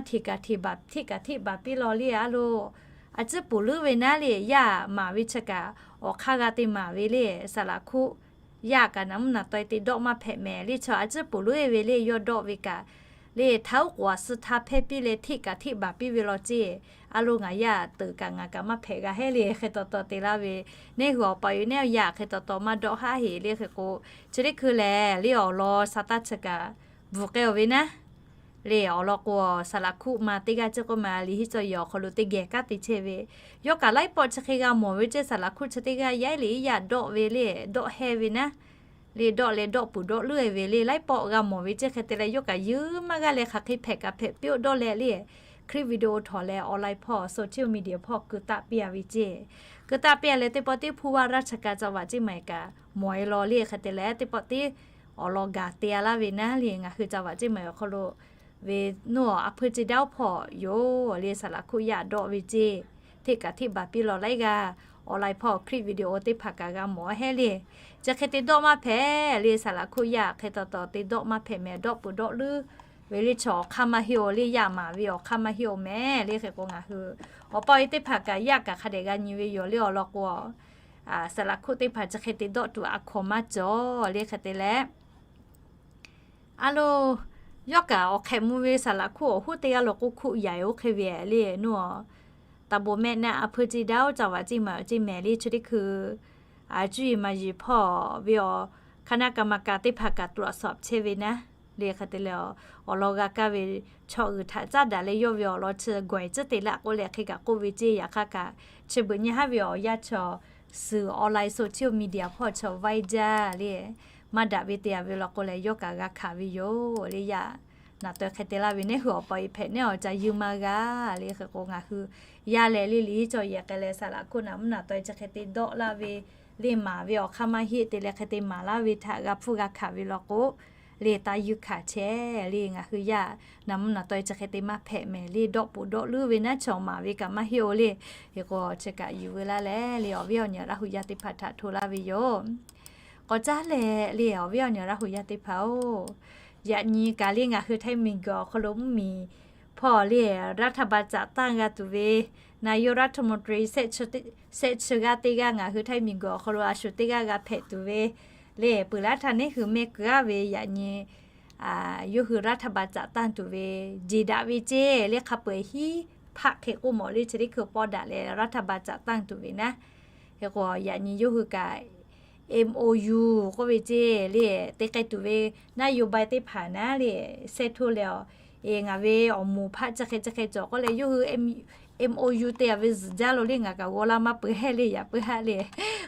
hteꞈ kaꞈ hteꞈ baˬ, hteꞈ kaꞈ hteꞈ baˬ piˇ law le. A lo, a ciˉ poˬ leuˉ ve naˉ le, yaˇ maˍ ve chi kaꞈ awˬ hk'aˇ g'a te maˍ ve le. Saˍ laˍ hkuˆ yaˇ kaꞈ naˍ mvuhˇ naˍ taweh te dawˆ maˇ hpehꞈ mehˍ le. Chaw a ciˉ poˬ leuˉ-e ve le, yawˇ dawˆ ve kaꞈ le, htaˇ uˉ k'oˍ a suh htaˇ hpehˇ piˇ leh hteꞈ kaꞈ hteꞈ baˬ piˇ ve law ce. A lo, ngaˬ yaˇ teuꞈ kaꞈ ngaˬ kaꞈ maˇ hpehꞈ g'a heˆ le. Hk'e taw taw te laˇ ve, neˇ hui awˬ pa yoˬ, neˇ yaˇ hk'e taw taw maˇ dawˆ haˉ heꞈ le. Hk'e k'o, chi teˇ hkui lehˬ le awˬ lawn sa taˇ chi kaꞈ bvuhˬ k'ai-oˬ ve naˉ le. Awˬ lawn k'o, saˍ laˍ hkuˆ ma teˇ g'aˇ ce k'oˆ ma, liꞈ henˇ cawˇ yehˬ awˬ hk'aw lo teˇ geh kanˉ te chehˇ ve, yawˇ kaꞈ laiˉ pawˆ chi hk'e g'a mawˬ ve ce. Saˍ laˍ hkuˆ chi teˇ g'aˇ yaˇ ehˉ le yaˇ dawˆ ve le, dawˆ heh ve naˉ le, dawˆ leh dawˆ puˬ dawˆ leuˉ-e ve le, laiˉ pawˆ g'a mawˬ ve ce. Hk'e te leh yawˇ kaꞈ yeuˬ maˇ g'aˇ leh hk'aˬ hk'e hpehꞈ kaꞈ hpehꞈ piˇ-oˆ dawˇ leh le, clip video htawnˍ leh online hpawˇ social media hpawˇ keu taˆ piˇ-a ve ce. Keu taˆ piˇ-a leh teˇ pawˆ teˇ hpu vaˇ raˇ cha ka ca vaꞈ ceˇ maˬ kaꞈ mawˬ-e law le. Hk'e te leh teˇ pawˆ teˇ awˬ lawn gaˬ te-a laˇ ve naˉ le, ngaˬ hui ca vaꞈ ceˇ maˬ awˬ hk'aw lo ve naˉ, a hpui ce daˇ-oˬ hpawˇ yoˬ le, saˍ laˍ hkuˆ yaˇ dawˆ ve ce. hteˇ kaꞈ hteˇ baˬ piˇ law laiˉ g'aˇ, online hpawˇ clip video teˇ hpaˍ kaꞈ g'a mawˬ hehˉ le. Chi hk'e te dawˆ maˇ hpehꞈ le, saˍ laˍ hkoˆ yaˇ hk'e taw taw te dawˆ maˇ hpehꞈ mehˍ, dawˆ peuˬ dawˆ leuˉ ve le, chaw awˬ hk'aˇ maˇ heˆ-oˬ le, yaˇ maˍ ve awˬ hk'aˇ maˇ heˆ-oˬ mehˍ le. Hk'e k'o ngaˬ hui awˬ pa awˬ e teˇ hpaˍ kaꞈ yaˇ kaꞈ hk'a dehꞈ g'a nyi ve yoˬ le. Awˬ lawn k'o, saˍ laˍ hkoˆ teˇ hpaˍ chi hk'e te dawˆ tuˬ a hkaw maˇ cawˬ le. Hk'e te leh, a lo, yawˇ kaꞈ awˬ hk'ehꞈ mvuh ve saˍ laˍ hkoˆ awˬ hoˉ teˇ g'aˇ lo k'oˆ hkuˆ yaꞈ-e oˇ hk'e ve le, nuˇ-oˬ, taˍ bon mehˆ naˆ a hpui ceˇ daˇ-oˬ, caˇ vaꞈ ceˇ maˍ ceˇ mehˍ le. Chi teˇ hkui a cuˇ yiˍ maˍ yiˍ hpawˇ ve awˬ hk'aˇ naˆ kaꞈ maˇ kaꞈ teˇ hpaˍ kaꞈ tuꞈ a suhˍ chehˇ ve naˉ le. Hk'e te leh, awˬ lawn g'a kaˇ ve chaw uiˍ htaꞈ caˉ daꞈ leh yawˇ ve awˬ lawn chi gawˬ-e tcuhˉ te laˇ k'oˆ leh hk'e kaꞈ k'oˆ ve ceˇ. Yaꞈ hk'aˇ kaꞈ chi beuꞈ nyi haˉ ve awˬ yanˇ chaw suhˍ online social media hpawˇ chaw vaiˇ jaˇ le, maˇ daꞈ ve te a ve law k'o leh yawˇ kaꞈ g'a hkanˍ ve yoˬ le. Yaˇ naˍ taweh hk'e te laˇ ve, neˇ hui awˬ pa awˬ e hpehꞈ neˇ awˬ ca yuˬ maˇ g'a le. Hk'e k'o ngaˬ hui yaˇ leh le liꞈ cawˬ yehˬ k'ai leh saˍ laˍ hkoˆ naˍ mvuhˇ naˍ taweh chi hk'e te dawˆ laˇ ve le, maˍ ve awˬ hk'aˇ maˇ heˆ te leh hk'e te maˍ laˇ ve htaꞈ g'a hpfuhˇ g'a hkanˍ ve law k'o le, taˇ yuˬ hkanˍ chehˇ le. Ngaˬ hui yaˇ naˍ mvuhˇ naˍ taweh chi hk'e te maˇ hpehꞈ mehˍ le, dawˆ peuˬ dawˆ leuˉ ve naˉ chaw maˍ ve kaꞈ maˇ heˆ-oˬ le. Hk'e k'o chi kaꞈ yuˬ veu laˇ leh le, awˬ viˉ awˬ nyi Laˇ hu yaˇ teˇ hpaˍ htaꞈ hto laˇ ve yoˬ. K'awꞈ caˉ leh le, awˬ viˉ awˬ nyi Laˇ hu yaˇ teˇ hpaˍ-oˬ, yaꞈ nyi kaꞈ le ngaˬ hui htaiˇ miˬguiˬ awˬ hk'aw lo mvuhˇmiˬ hpawˇ le รัฐบาลจัดตั้ง g'a tuˬ ve, นายกรัฐมนตรี shehˆ chi g'aˇ teˇ g'aˇ ngaˬ hui htaiˇ miˬguiˬ awˬ hk'aw lo a shu teˇ g'aˇ g'a hpehꞈ tuˬ ve le, peuˬ laˇ htaˇ neˇ hui mehˆ keu-a ve yaꞈ nyi yawˇ hui รัฐบาลจัดตั้ง tuˬ ve jeˬ daꞈ ve ceˇ le. Hk'a peu-eˬ hiˉ hpaˆ hk'e k'oˆ mawˬ le, chi teˇ hkui pawˇ daꞈ leh รัฐบาลจัดตั้ง tuˬ ve naˉ. Hk'e k'o yaꞈ nyi yawˇ hui kaꞈ MOU k'oˆ ve ceˇ le, te k'ai tuˬ ve นโยบาย teˇ hpaˍ naˉ le, shehˆ htoˇ leh, e ngaˬ ve awˬ moˍ hpaˆ chi hk'e chi hk'e cawˬ k'oˆ leh yawˇ hui MOU te a ve zuhˬ jaˇ lo le, ngaˬ kaꞈ g'aw laˇ maˇ peuˬ hehˉ le, yaꞈ puiˉ haˆ le.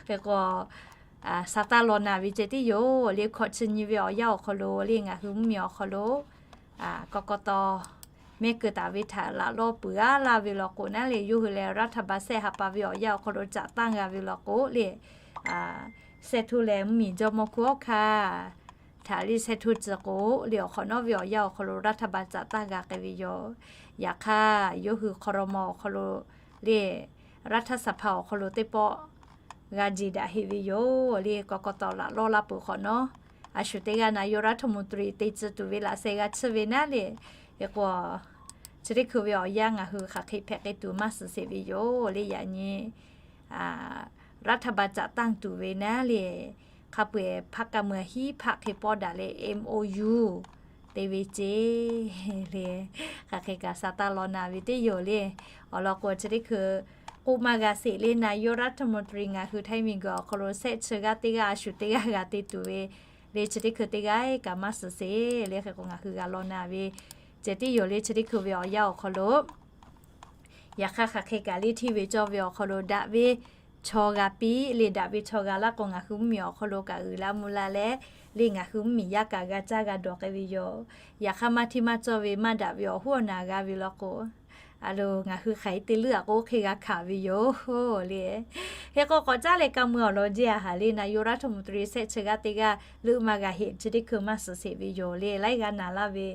Hk'e k'o, sa taˇ law na ve ceh tiˉ yoˬ le. Hkawꞈ chi nyi ve awˬ yanˇ awˬ hk'aw lo le, ngaˬ hui mvuhˇmiˬ awˬ hk'aw lo k'aw k'aw taw mehˆ keu taˍ ve htaꞈ laꞈ lawˇ peuˬ-a laˇ ve law k'o naˉ le, yawˇ hui leh รัฐบาล shehˆ ha pa ve awˬ yanˇ awˬ hk'aw lo caꞈ tanˇ g'a ve law k'o le, shehˆ htoˇ leh mvuhˇmiˬ jawˇmawˇ hkunˉ hawˉ hkanˇ htaꞈ le shehˆ htoˇ ci k'o le, awˬ hk'awꞈ nawˉ ve awˬ yanˇ awˬ hk'aw lo รัฐบาล caꞈ tanˇ g'a k'ai ve yoˬ. Yaꞈ hk'aˇ yawˇ hui ครม. awˬ hk'aw lo le รัฐสภา awˬ hk'aw lo teˇ pawˆ g'a jeˬ daꞈ heꞈ ve yoˬ le. K'aw k'aw taw laꞈ lawˇ laˇ peuˬ hk'awꞈ nawˉ, a shu teˇ g'aˇ นายกรัฐมนตรี te tcuh tuˬ ve laꞈ sheh g'a chiˇ ve naˉ le. Hk'e k'o, chi teˇ hkui ve awˬ yanˇ ngaˬ hui hk'aˬ hk'e hpehꞈ k'ai tuˬ maˇ suhˍ sheˍ ve yoˬ le. Yaꞈ nyi รัฐบาล จัดตั้ง tuˬ ve naˉ le, hk'a peu-eˬ hpaˆ kaˇ meuˇ hiˉ hpaˆ hk'e pawˇ daꞈ leh MOU te ve ceˇ le. Hk'aˬ hk'e kaꞈ sa taˇ law na ve teˇ yoˬ le. Awˬ lawn k'o chi teˇ hkui k'oˆ maˇ g'a sheˍ le, นายกรัฐมนตรี ngaˬ hui htaiˇ miˬguiˬ awˬ hk'aw lo shehˆ chi g'aˇ teˇ g'aˇ a shu teˇ g'aˇ g'a te tuˬ ve le, chi teˇ hkui teˇ g'aˇ kaꞈ maˇ suhˍ sheˍ le. Hk'e k'o ngaˬ hui g'a law na ve ceh tiˉ yoˬ le. Chi teˇ hkui ve awˬ yanˇ awˬ hk'aw lo yaꞈ hk'aˇ hk'aˬ hk'e kaꞈ le, hteˇ ve cawˇ ve awˬ hk'aw lo daꞈ ve chaw g'a piˇ le, daꞈ ve chaw g'a laˇ k'o ngaˬ hui mvuhˇmiˬ awˬ hk'aw lo kaꞈ uiˍ la mvuh la leh le, ngaˬ hui mvuhˇmiˬ yaˇ kaꞈ g'a caˇ g'a dawˬ k'ai ve yoˬ. Yaꞈ hk'aˇ maˇ hteˇ maˇ cawˇ ve maˇ daꞈ ve awˬ hoˉ awˬ naˍ g'a ve law k'o, a lo ngaˬ hui hk'aˬ hk'e te leuˉ-a k'o hk'e g'a hkanˍ ve yoˬ le. Hk'e k'o k'awꞈ caˉ leh ka mui awˬ lawn jeˇ a haˍ le, นายกรัฐมนตรี shehˆ chi g'aˇ teˇ g'aˇ leuˆ maˇ g'a heꞈ, chi teˇ hkui maˇ suhˍ sheˍ ve yoˬ le. Laiˉ g'aˇ naˍ laˇ ve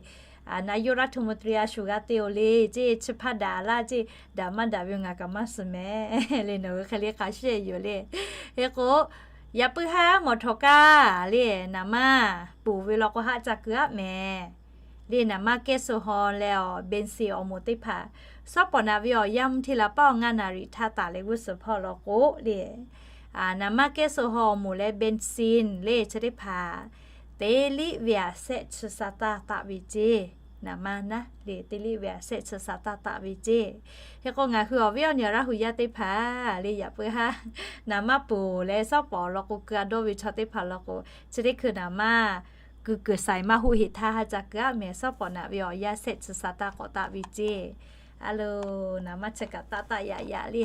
นายกรัฐมนตรี a shu g'a te-oˬ le ceˇ, chi hpaˇ daꞈ laˇ ceˇ, daꞈ maˇ daꞈ ve ngaˬ kaꞈ maˇ suhˍ mehˍ le. Nawˬ hui hk'e le k'a sheˍ yoˬ le. Hk'e k'o, yaꞈ puiˉ haˉ mawˬ htawꞈ kaˇ le, naˍ manˇ ponˬ ve law k'o haˆ ca keu-aˆ mehˍ le. Naˍ manˇ kehˉ suh haw leh awˬ เบนซิน awˬ moˍ teˇ hpaˍ, shawˉ pawˍ naꞈ ve awˬ yanˇ mvuhˇ hteˇ la paˉ awˬ ngaˇ naˍ riˍ htaˇ taˍ leh g'uˇ suhˍ hpawˇ law k'o le, naˍ manˇ kehˉ suh haw awˬ moˍ leh เบนซิน le chi teˇ hpaˍ teˇ liˆ ve aꞈ shehˆ chi sa taˇ taˆ ve ceˇ. Naˍ manˇ naˉ le teˇ liˆ ve aꞈ shehˆ chi sa taˇ taˆ ve ceˇ. Hk'e k'o ngaˬ hui awˬ viˉ awˬ nyi Laˇ hu yaˇ teˇ hpaˍ le, yaꞈ puiˉ haˉ naˍ manˇ ponˬ leh shawˉ pawˍ law k'o keu-a dawˇ ve chaw teˇ hpaˍ law k'o, chi teˇ hkui naˍ manˇ keu kuiˬ shaiˍ maˇ hoˆ heꞈ htaˇ haˆ ca keu-aˆ mehˍ, shawˉ pawˍ naꞈ ve awˬ yanˇ shehˆ chi sa taˇ k'awꞈ taˆ ve ceˇ. A lo, naˍ manˇ chi kaꞈ taˆ taˆ yaꞈ yaꞈ le,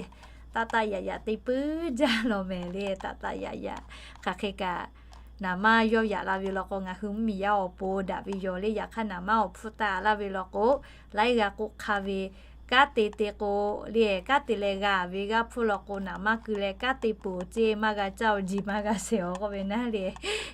taˆ taˆ yaꞈ yaꞈ te puiˉ jaˇ law mehˍ le. Taˆ taˆ yaꞈ yaꞈ hk'aˬ hk'e kaꞈ naˍ manˇ yawˇ yaꞈ la ve law k'o ngaˬ hui mvuhˇmiˬ yaˇ awˬ pon daꞈ ve yoˬ le. Yaꞈ hk'aˇ naˍ manˇ awˬ hpfuhˇ taˆ laˇ ve law k'o, laiˉ g'aˇ k'oˆ hk'a ve kanˉ te te k'o, le kanˉ te leh g'a ve g'aˇ hpfuhˇ law k'o, naˍ manˇ keu leh kanˉ te peuˬ ceˇ, maˇ g'a caˇ-oˬ, ji maˇ g'a shehˍ-oˬ k'oˆ ve naˉ le.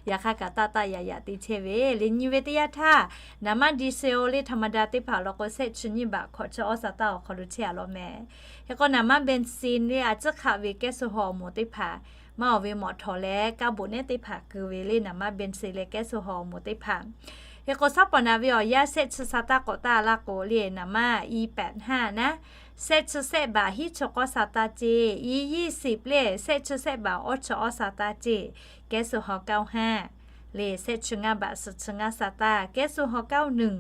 Yaꞈ hk'aˇ kaꞈ taˇ taˇ yaꞈ yaꞈ te chehˇ ve le. Nyi ve teˇ yanˇ htaˇ, naˍ manˇ diesel le ธรรมดา teˇ hpaˍ law k'o, shehˆ chi nyiˇ baꞈ hkawꞈ chi awˇ sa taˇ awˬ hk'aw lo chehˇ a law mehˍ. Hk'e k'o naˍ manˇ เบนซิน le a ciˉ hk'aˆ ve แก๊สโซฮอล์ awˬ moˍ teˇ hpaˍ, maˇ awˬ ve mawꞈ htawꞈ leh kaˇ boꞈ nehˉ teˇ hpaˍ keu ve le naˍ manˇ เบนซิน leh แก๊สโซฮอล์ awˬ moˍ teˇ hpaˍ. Hk'e k'o, shaˉ pawˍ naˍ ve awˬ yanˇ shehˆ chi sa taˇ k'awꞈ taˇ laˇ k'o le, naˍ manˇ อีแปดห้า naˉ, shehˆ chi shehˆ baꞈ hiˉ chi k'awˇ sa taˇ ceˇ, อียี่สิบ le shehˆ chi shehˆ baꞈ awˇ chi awˇ sa taˇ ceˇ, แก๊สโซฮอล์ เก้าห้า le shehˆ chi ngaˇ baꞈ suhˍ chi ngaˇ sa taˇ, แก๊สโซฮอล์ เก้าหนึ่ง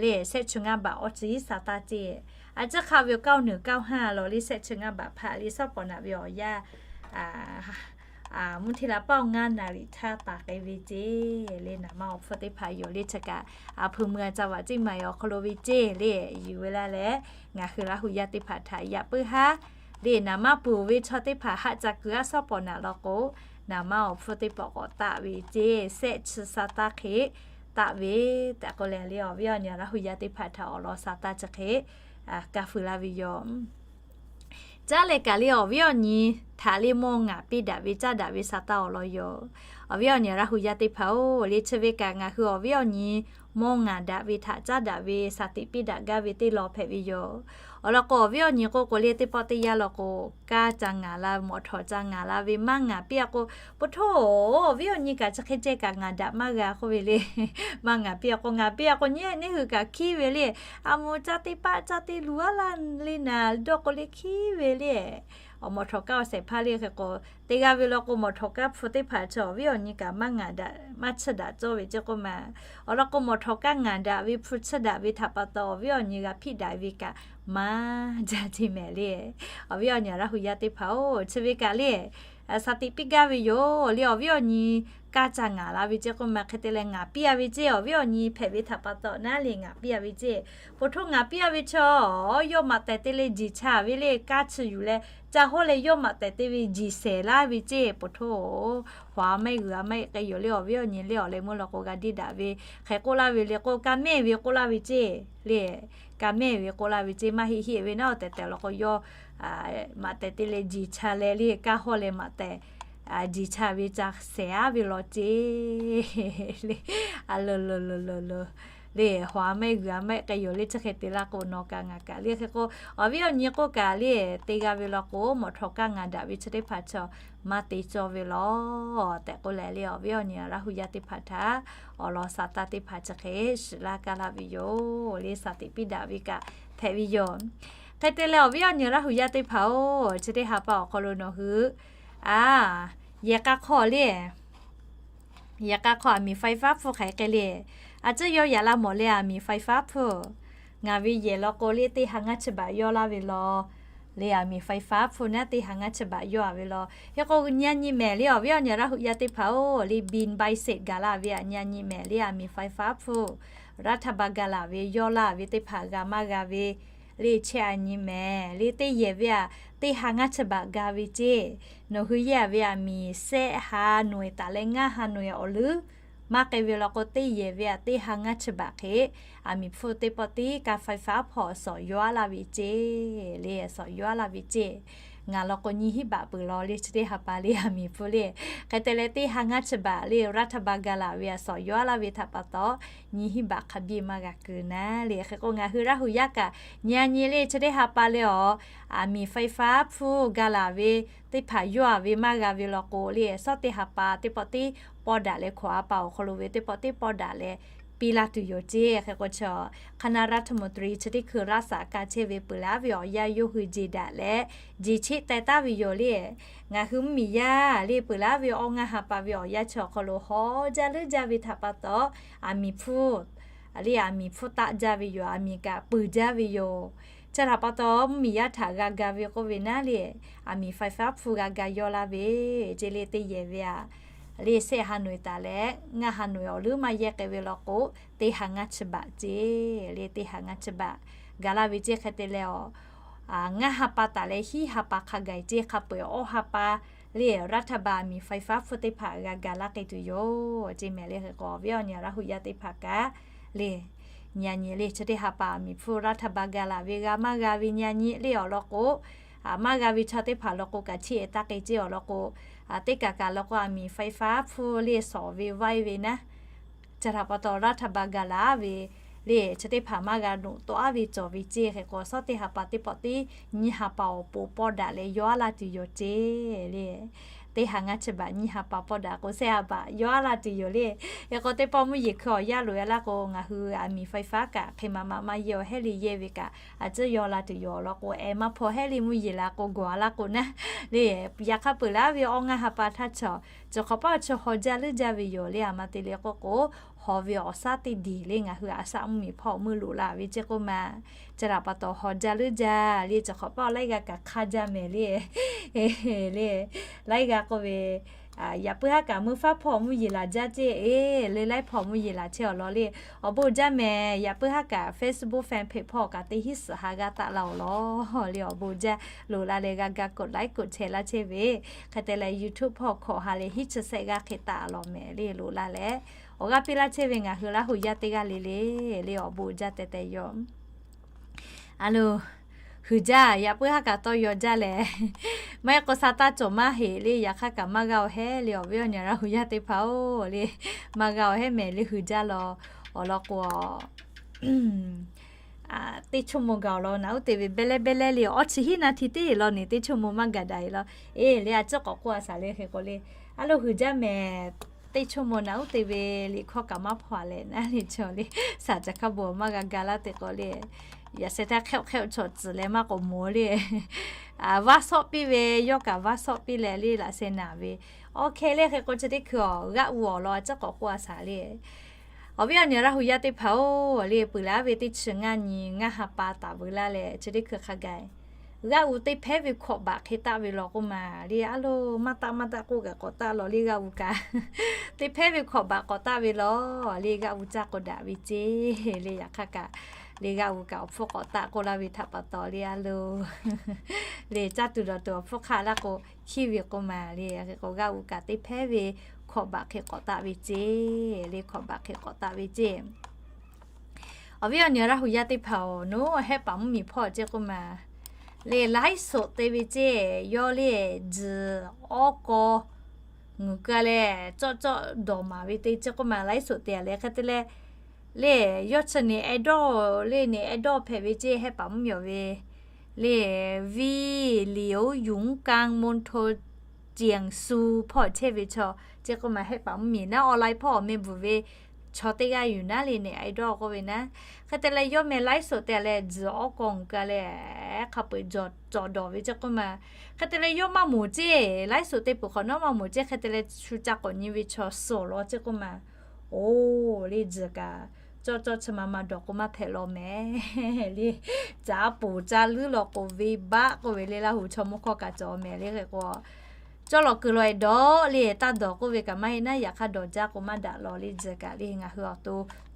le shehˆ chi ngaˇ baꞈ awˇ chi hiˉ sa taˇ ceˇ. A ciˉ hk'aˆ ve เก้าหนึ่ง เก้าห้า law le shehˆ chi ngaˇ baꞈ hpaˆ le shaˉ pawˍ naˍ ve awˬ yanˇ mvuhˇ hteˇ la paˇ awˬ ngaˇ naˍ riˍ htaˇ taˍ k'ai ve ceˇ le. Naˍ manˇ awˬ hpfuhˇ teˇ hpaˍ yoˬ le chi kaꞈ, a hpu mui a ca vaꞈ ceˇ maˬ awˬ hk'aw lo ve ceˇ le, yuˬ ve laˇ leh, ngaˬ hui Laˇ hu yaˇ teˇ hpaˍ htaꞈ yaꞈ puiˉ haˉ le. Naˍ manˇ peuˬ ve chaw teˇ hpaˍ haˆ ca kuiˬ aˉ shaˉ pawˍ naˍ law k'o, naˍ manˇ awˬ hpfuhˇ teˇ pawˆ k'awꞈ taˆ ve ceˇ, shehˆ chi sa taˇ hk'e taˆ ve tehꞈ k'oˆ leh le, awˬ viˉ awˬ nyi Laˇ hu yaˇ teˇ hpaˍ htaꞈ awˬ lawn sa taˇ chi hk'e kaˇ feu laˇ ve yoˬ. Caˉ leh kaꞈ le awˬ viˉ awˬ nyi htaꞈ le mawˇ ngaˍ piˇ daꞈ ve caˉ daꞈ ve sa taˇ awˬ lawn yoˬ. Awˬ viˉ awˬ nyi Laˇ hu yaˇ teˇ hpaˍ-oˬ, le chi ve kaꞈ ngaˬ hui awˬ viˉ awˬ nyi mawˇ ngaˍ daꞈ ve htaꞈ caˉ daꞈ ve saˍ tiꞈ piˇ daꞈ gaˇ ve teˇ lawn hpehꞈ ve yoˬ. Awˬ lawn k'o, awˬ viˉ awˬ nyi k'oˆ k'o le, teˇ pawˆ teˇ yanˇ law k'o, kaˇ ca ngaˍ la, mawꞈ htawꞈ ca ngaˍ la ve maˇ ngaˍ piˇ a k'o, po htoˇ, awˬ viˉ awˬ nyi kaꞈ chi hk'e ceh kaꞈ ngaˍ daꞈ maˇ g'a k'oˆ ve le. Maˇ ngaˍ piˇ a k'o, ngaˍ piˇ a k'o nyi neˇ hui kaꞈ hkiˉ ve le. A moˍ caˇ teˇ paˆ caˇ teˇ luˬ aˉ laˇ le naˍ dawˇ k'o le hkiˉ ve le. Awˬ mawꞈ htawꞈ kaˇ awˬ shehˍ hpaˇ le hk'e k'o, te g'a ve law k'o, mawꞈ htawꞈ kaˇ hpu teˇ hpaˍ chi awˬ viˉ awˬ nyi kaꞈ maˇ ngaˍ daꞈ, maˇ chiˇ daꞈ cawˇ ve ceˇ k'oˆ ma. Awˬ lawn k'o, mawꞈ htawꞈ kaˇ ngaˍ daꞈ ve hpu chiˇ daꞈ ve htaꞈ pa taw, awˬ viˉ awˬ nyi g'a hpiˆ daꞈ ve kaꞈ maˇ jaˇ ceˇ mehˍ le. Awˬ viˉ awˬ nyi Laˇ hu yaˇ teˇ hpaˍ-oˬ, chi ve kaꞈ le, saˍ tiꞈ piˇ gaˇ ve yoˬ le. Awˬ viˉ awˬ nyi kaˇ ca ngaˍ la ve ceˇ k'oˆ ma, hk'e te leh ngaˍ piˇ a ve ceˇ, awˬ viˉ awˬ nyi hpehꞈ ve htaꞈ pa taw naˉ le ngaˍ piˇ a ve ceˇ. Po htoˇ ngaˍ piˇ a ve chaw, yawˇ maꞈ tehˬ te leh jiˬ cha ve le, kaˇ chi yuˬ leh ca hawˇ leh yawˇ maꞈ tehˬ te ve jiˬ shehˍ laˇ ve ceˇ. Po htoˇ, haw a maˇ heˆ g'uiˬ a maˇ heˆ k'ai yoˬ le. Awˬ viˉ awˬ nyi le awˬ leh meuˇ law k'o g'a diˇ daꞈ ve, hk'e k'oˆ laˇ ve le k'o, ka mehˇ ve k'oˆ laˇ ve ceˇ le. Ka mehˇ ve k'oˆ laˇ ve ceˇ, maˇ heˆ heˆ ve naˉ, awˬ tehˬ tehˬ law k'o yawˇ maꞈ tehˬ te leh jiˬ cha leh le, kaˇ hawˇ leh maꞈ tehˬ jiˬ cha ve ca shehˍ aˉ ve law ceˇ le. A lo lo lo lo lo le, haw a maˇ heˆ g'uiˬ a maˇ heˆ k'ai yoˬ le. Chi hk'e te laˇ k'o, nawˬ kaꞈ ngaˬ kaꞈ le hk'e k'o, awˬ viˉ awˬ nyi k'oˆ kaꞈ le, te g'a ve law k'o, mawꞈ htawꞈ kaˇ ngaˍ daꞈ ve chi teˇ hpaˍ chaw maˇ te cawˇ ve law tehꞈ k'oˆ leh le, awˬ viˉ awˬ nyi Laˇ hu yaˇ teˇ hpaˍ htaꞈ awˬ lawn sa taˇ teˇ hpaˍ chi hk'e shiˍ laˇ kaˇ laˇ ve yoˬ le. Saˍ tiꞈ piˇ daꞈ ve kaꞈ hpehꞈ ve yoˬ. Hk'e te leh awˬ viˉ awˬ nyi Laˇ hu yaˇ teˇ hpaˍ-oˬ, chi teˇ ha pa awˬ hk'aw lo nawˬ hui a, yehˬ k'a hk'aw le, yehˬ k'a hk'aw aˬ miˍ ไฟฟ้า hpfuhˇ hk'aˬ hk'e le, a ciˉ yawˇ yaꞈ la mawˬ le, aˬ miˍ ไฟฟ้า hpfuhˇ. Ngaˬ ve yehˬ law k'o le, teˇ ha ngaˇ chi baꞈ yawˇ laˇ ve law le, aˬ miˍ ไฟฟ้า hpfuhˇ naˉ teˇ ha ngaˇ chi baꞈ yawˇ a ve law. Hk'e k'o nyi a nyi mehˍ le, awˬ viˉ awˬ nyi Laˇ hu yaˇ teˇ hpaˍ-oˬ, le บินใบเสร็จ gaˬ la ve aˬ, nyi a nyi mehˍ le, aˬ miˍ ไฟฟ้า hpfuhˇ รัฐบาล gaˬ la ve yawˇ laˇ ve teˇ hpaˍ g'a maˇ g'a ve le, chehˇ a nyi mehˍ le. Teˇ yehˬ ve aˬ, teˇ ha ngaˇ chi baꞈ ga ve ceˇ. Nawˬ hui yehˇ a ve aˬ miˍ shehˆ ha noꞈ-eˬ taˍ leh ngaˇ ha noꞈ-eˬ awˬ leuˉ maˇ k'ai ve law k'o, teˇ yehˬ ve aˬ, teˇ ha ngaˇ chi baꞈ hk'e aˬ miˍ hpfuhˇ teˇ pawˆ tiˉ kaˇ ไฟฟ้า hpawˇ sawˍ yawˇ aˉ laˇ ve ceˇ le, sawˍ yawˇ aˉ laˇ ve ceˇ. Ngaˬ law k'o nyi hiˉ baꞈ peuˬ law le, chi teˇ ha pa le aˬ miˍ hpfuhˇ le. Hk'e te leh teˇ ha ngaˇ chi baꞈ le รัฐบาล gaˬ la ve aˬ, sawˍ yawˇ aˉ laˇ ve htaꞈ pa taw, nyi hiˉ baꞈ hk'a biˇ maˇ g'a keu naˉ le. Hk'e k'o ngaˬ hui Laˇ hu yaˇ kaꞈ nyi a nyi le, chi teˇ ha pa le awˬ, aˬ miˍ ไฟฟ้า hpfuhˇ ga la ve teˇ hpaˍ yawˇ a ve maˇ g'a ve law k'o le, shawˉ teˇ ha pa teˇ pawˆ tiˉ pawˇ daꞈ leh, hkawꞈ ha pa awˬ hk'aw lo ve teˇ pawˆ tiˉ pawˇ daꞈ leh piˇ laˇ tuˬ yoˬ ceˇ. Hk'e k'o chi คณะรัฐมนตรี chi teˇ hkui รักษาการ chehˇ ve peuˬ laˇ ve awˬ yanˇ yawˇ hui jeˬ daꞈ leh jeˬ cheˆ teh taˍ ve yoˬ le. Ngaˬ hui mvuhˇ miˬ yaˇ le peuˬ laˇ ve awˬ ngaˇ ha pa ve awˬ yanˇ chi awˬ hk'aw lo haw jaˇ leuˉ jaˇ ve htaꞈ pa taw, aˬ miˍ hpfuhˇ le aˬ miˍ hpfuhˇ taˆ jaˇ ve yoˬ. Aˬ miˍ kaꞈ peuˬ jaˇ ve yoˬ. Chi htaꞈ pa taw mvuhˇ miˬ yaˇ htaꞈ g'a ga ve k'oˆ ve naˉ le, aˬ miˍ ไฟฟ้า hpfuhˇ g'a ga yawˇ laˇ ve ceˇ le. Teˇ yehˬ ve aˬ, le shehˆ ha noꞈ-eˬ taˍ leh ngaˇ ha noꞈ-eˬ awˬ leuˉ maˇ yehˇ k'ai ve law k'o, teˇ ha ngaˇ chi baꞈ ceˇ le, teˇ ha ngaˇ chi baꞈ ga laˇ ve ceˇ. Hk'e te leh awˬ, ngaˇ ha pa taˍ leh hiˉ ha pa hk'a gaˬ ceˇ, hk'a peu-eˬ awˇ ha pa le รัฐบาล aˬ miˍ ไฟฟ้า hpfuhˇ teˇ hpaˍ g'a ga laˇ k'ai tuˬ yoˬ ceˇ mehˍ le. Hk'e k'o awˬ viˉ awˬ nyi Laˇ hu yaˇ teˇ hpaˍ kaꞈ le, Nyi a nyi le chi teˇ ha pa aˬ miˍ hpfuhˇ รัฐบาล gaˬ laˬ ve g'a maˇ g'a ve nyi a nyi le awˬ lawn k'o, maˇ g'a ve chaw teˇ hpaˍ lawn k'o kaꞈ chiˇ ehˍ taˇ k'e ceˇ awˬ lawn k'o, teˇ kaˬ kaꞈ lawn k'o aˬ miˍ ไฟฟ้า hpfuhˇ le shawˍ ve vaiˇ ve naˉ, ca htaꞈ pa taw รัฐบาล gaˬ laˬ ve le chi teˇ hpaˍ maˇ g'a noꞈ tawˆ aˉ ve cawˬ ve ceˇ. Hk'e k'o shawˉ teˇ ha pa teˇ pawˆ tiˉ nyiˇ ha pa awˬ pon pawˇ daꞈ leh yawˇ aˉ laˇ tuˬ yoˬ ceˇ le. Teˇ ha ngaˇ chi baꞈ nyiˇ ha pa pawˇ daꞈ k'o shehˆ ha baꞈ yawˇ aˉ laˇ tuˬ yoˬ le. Hk'e k'o teˇ pawˆ mvuhˇ yeˬ hkui awˬ yaˇ loꞈ e laˇ k'o ngaˬ hui aˬ miˍ ไฟฟ้า kaꞈ hk'e ma ma ma yehˇ awˬ hehˉ le yehˇ ve kaꞈ a ciˉ yaw la tuˬ yoˬ awˬ lawn k'o, eh maˇ hpaw hehˉ le mvuhˇ yeˬ la k'o gawˬ a laˇ k'o naˉ le. Yaꞈ hk'aˇ peuˬ laˇ ve awˇ ngaˇ ha pa htaˇ chaw cawˬ hk'awꞈ paˆ awˬ chi haw jaˇ leuˉ jaˇ ve yoˬ le. Aˬ ma te le k'oˆ k'o, haw ve awˬ shaˉ teˇ deˬ le ngaˬ hui aˬ saꞈ mvuhˇ miˬ hpawˇ meuˇ loꞈ la ve ceˇ k'oˆ ma, ca htaꞈ pa taw haw jaˇ leuˉ jaˇ le cawˬ hk'awꞈ paˆ awˬ laiˉ g'aˇ kaꞈ hk'aˇ jaˇ mehˍ le. Le, laiˉ g'aˇ k'oˆ ve, yaꞈ puiˉ haˉ kaꞈ meuˇ faˉ hpawˇ mvuhˇ yeˬ laˬ jaˇ ceˇ, e le laiˉ hpawˇ mvuhˇ yeˬ laˬ chehˇ awˬ lawn le, awˬ bon jaˇ mehˍ. Yaꞈ puiˉ haˉ kaꞈ Facebook fan page hpawˇ kaꞈ teˇ hinˉ suhˍ ha g'aˇ taˆ la awˬ lawn le awˬ bon jaˇ loꞈ la leh g'a ga กดไลค์ กดแชร์ laˇ chehˇ ve, hk'e te leh YouTube hpawˇ hkawꞈ ha leh hinˉ chi shehˆ g'aˇ hk'e taˆ law mehˍ le loꞈ la leh, awˬ g'aˇ piˇ laˇ chehˇ ve ngaˬ hui Laˇ huˍ yaˇ teˇ g'aˇ le le, le awˬ bon jaˇ teh teh yaw. A lo, huiˍ jaˇ, yaꞈ puiˉ haˉ kaꞈ tawˇ yaw jaˇ lehˬ, maˇ heˆ k'o sa taˇ cawˬ maˇ heꞈ le. Yaꞈ hk'aˇ kaꞈ maˇ g'a awˬ hehˉ le awˬ viˉ awˬ nyi Laˇ huˍ yaˇ teˇ hpaˍ-oˬ le, maˇ g'a awˬ hehˉ mehˍ le huiˍ jaˇ law. Awˬ lawn k'o, teˇ ชั่วโมง gaˬ awˬ lawn naˬ uˉ te ve beh leh beh leh le awˇ chi hiˉ naˇ hti teˇ law ne teˇ ชั่วโมง maˇ gaˬ daꞈ e law. E le a ciˉ k'awꞈ k'oˆ a shaˍ le hk'e k'o le, a lo huiˍ jaˇ mehˍ. Teˇ ชั่วโมง naˬ uˉ te ve liꞈ hkawˇ kaꞈ maˇ hpaw leh naˉ le chaw le, shaˍ ca hk'a bon maˇ g'a ga laˇ te k'o le, yaꞈ sheh htaˇ hk'ehˆ hk'ehˆ chaw tcuhˍ leh maˇ k'awꞈ mawˬ le. Vaˇ shawˆ piˇ ve, yawˇ kaꞈ vaˇ shawˆ piˇ leh le laꞈ sheh naˍ ve. Awˬ hk'e le hk'e k'o chi teˇ hkui awˬ g'aˆ u awˬ lawn a ciˉ k'awꞈ k'oˆ a shaˍ le. Awˬ viˉ awˬ nyi Laˇ huˍ yaˇ teˇ hpaˍ-oˬ le, peuˬ laˇ ve teˇ chi ngaˇ nyi ngaˇ ha pa taˍ veu laˇ leh chi teˇ hkui hk'a gaˬ g'aˆ u teˇ hpehˇ ve hkawꞈ baꞈ hk'e taˆ ve law k'oˆ ma le, a lo maˇ taˆ maˇ taˆ k'oˆ kaꞈ k'awꞈ taˆ law le g'aˆ u kaꞈ. Teˇ hpehˇ ve hkawꞈ baꞈ k'awꞈ taˆ ve law le g'aˆ u caˇ k'o daꞈ ve ceˇ le. Yaꞈ hk'aˇ kaꞈ le g'aˆ u kaꞈ awˬ hpfuhˇ k'awꞈ taˆ k'oˆ laˇ ve htaꞈ pa taw le a lo le caˇ tuˬ dawˬ tuˬ awˬ hpfuhˇ hk'aˆ laˇ k'o, hkiˇ ve k'oˆ ma le. Hk'e k'o g'aˆ u kaꞈ teˇ hpehˇ ve hkawꞈ baꞈ hk'e k'awꞈ taˆ ve ceˇ le, hkawꞈ baꞈ hk'e k'awꞈ taˆ ve ceˇ. Awˬ viˉ awˬ nyi Laˇ huˍ yaˇ teˇ hpaˍ-oˬ, nawˬ hehˆ paˍ mvuhˇ miˬ hpawˇ ceˇ k'oˆ ma le, ไลฟ์สด te ve ceˇ yawˇ le, tzuhˬ awˉ kaw ngeuˍ ka leh cawˆ cawˆ dawˬ maˍ ve te ceˇ k'oˆ ma ไลฟ์สด te a leh hk'e te leh le, yawˇ chi ne ไอดอล le ne ไอดอล hpehꞈ ve ceˇ hehˆ paˍ mvuhˇ miˬ ve le, Viˉ Liuˍ Yunˍ Kaˇ มณฑลเจียงซู hpawˇ chehˇ ve chaw ceˇ k'oˆ ma hehˆ paˍ mvuhˇ miˬ naˉ ออนไลน์ hpawˇ awˬ meh bvuhˬ ve chaw teˇ g'aˇ yuˬ naˉ le ne ไอดอล k'oˆ ve naˉ. Hk'e te leh yawˇ meh ไลฟ์สด te a leh tzuhˬ awˉ kaw ngeuˍ ka leh hk'a peu-eˬ cawˬ dawˬ ve ceˇ k'oˆ ma. Hk'e te leh yawˇ maˇ moˍ ceˇ, ไลฟ์สด te peuˬ hk'awꞈ nawˉ maˇ moˍ ceˇ. Hk'e te leh shu ca k'awꞈ nyi ve chaw suhˍ law ceˇ k'oˆ ma. Oˬ le, tzuhˬ kaꞈ cawˇ cawˇ chi ma ma dawˬ k'o maˇ hpehꞈ law mehˍ le. Caˇ poˬ caˇ leuˉ law k'o venˇ baˆ k'oˆ ve le, Laˇ huˍ chaw mawˇ hkawˇ kaꞈ cawˬ mehˍ le. Hk'e k'o cawˇ lawˬ kuiˬ law e dawˬ le, taˇ dawˬ k'oˆ ve kaꞈ maˇ heˆ naˉ, yaꞈ hk'aˇ dawˬ jaˇ k'o maˇ daꞈ law le. Tzuhˬ kaꞈ le ngaˬ hui awˬ to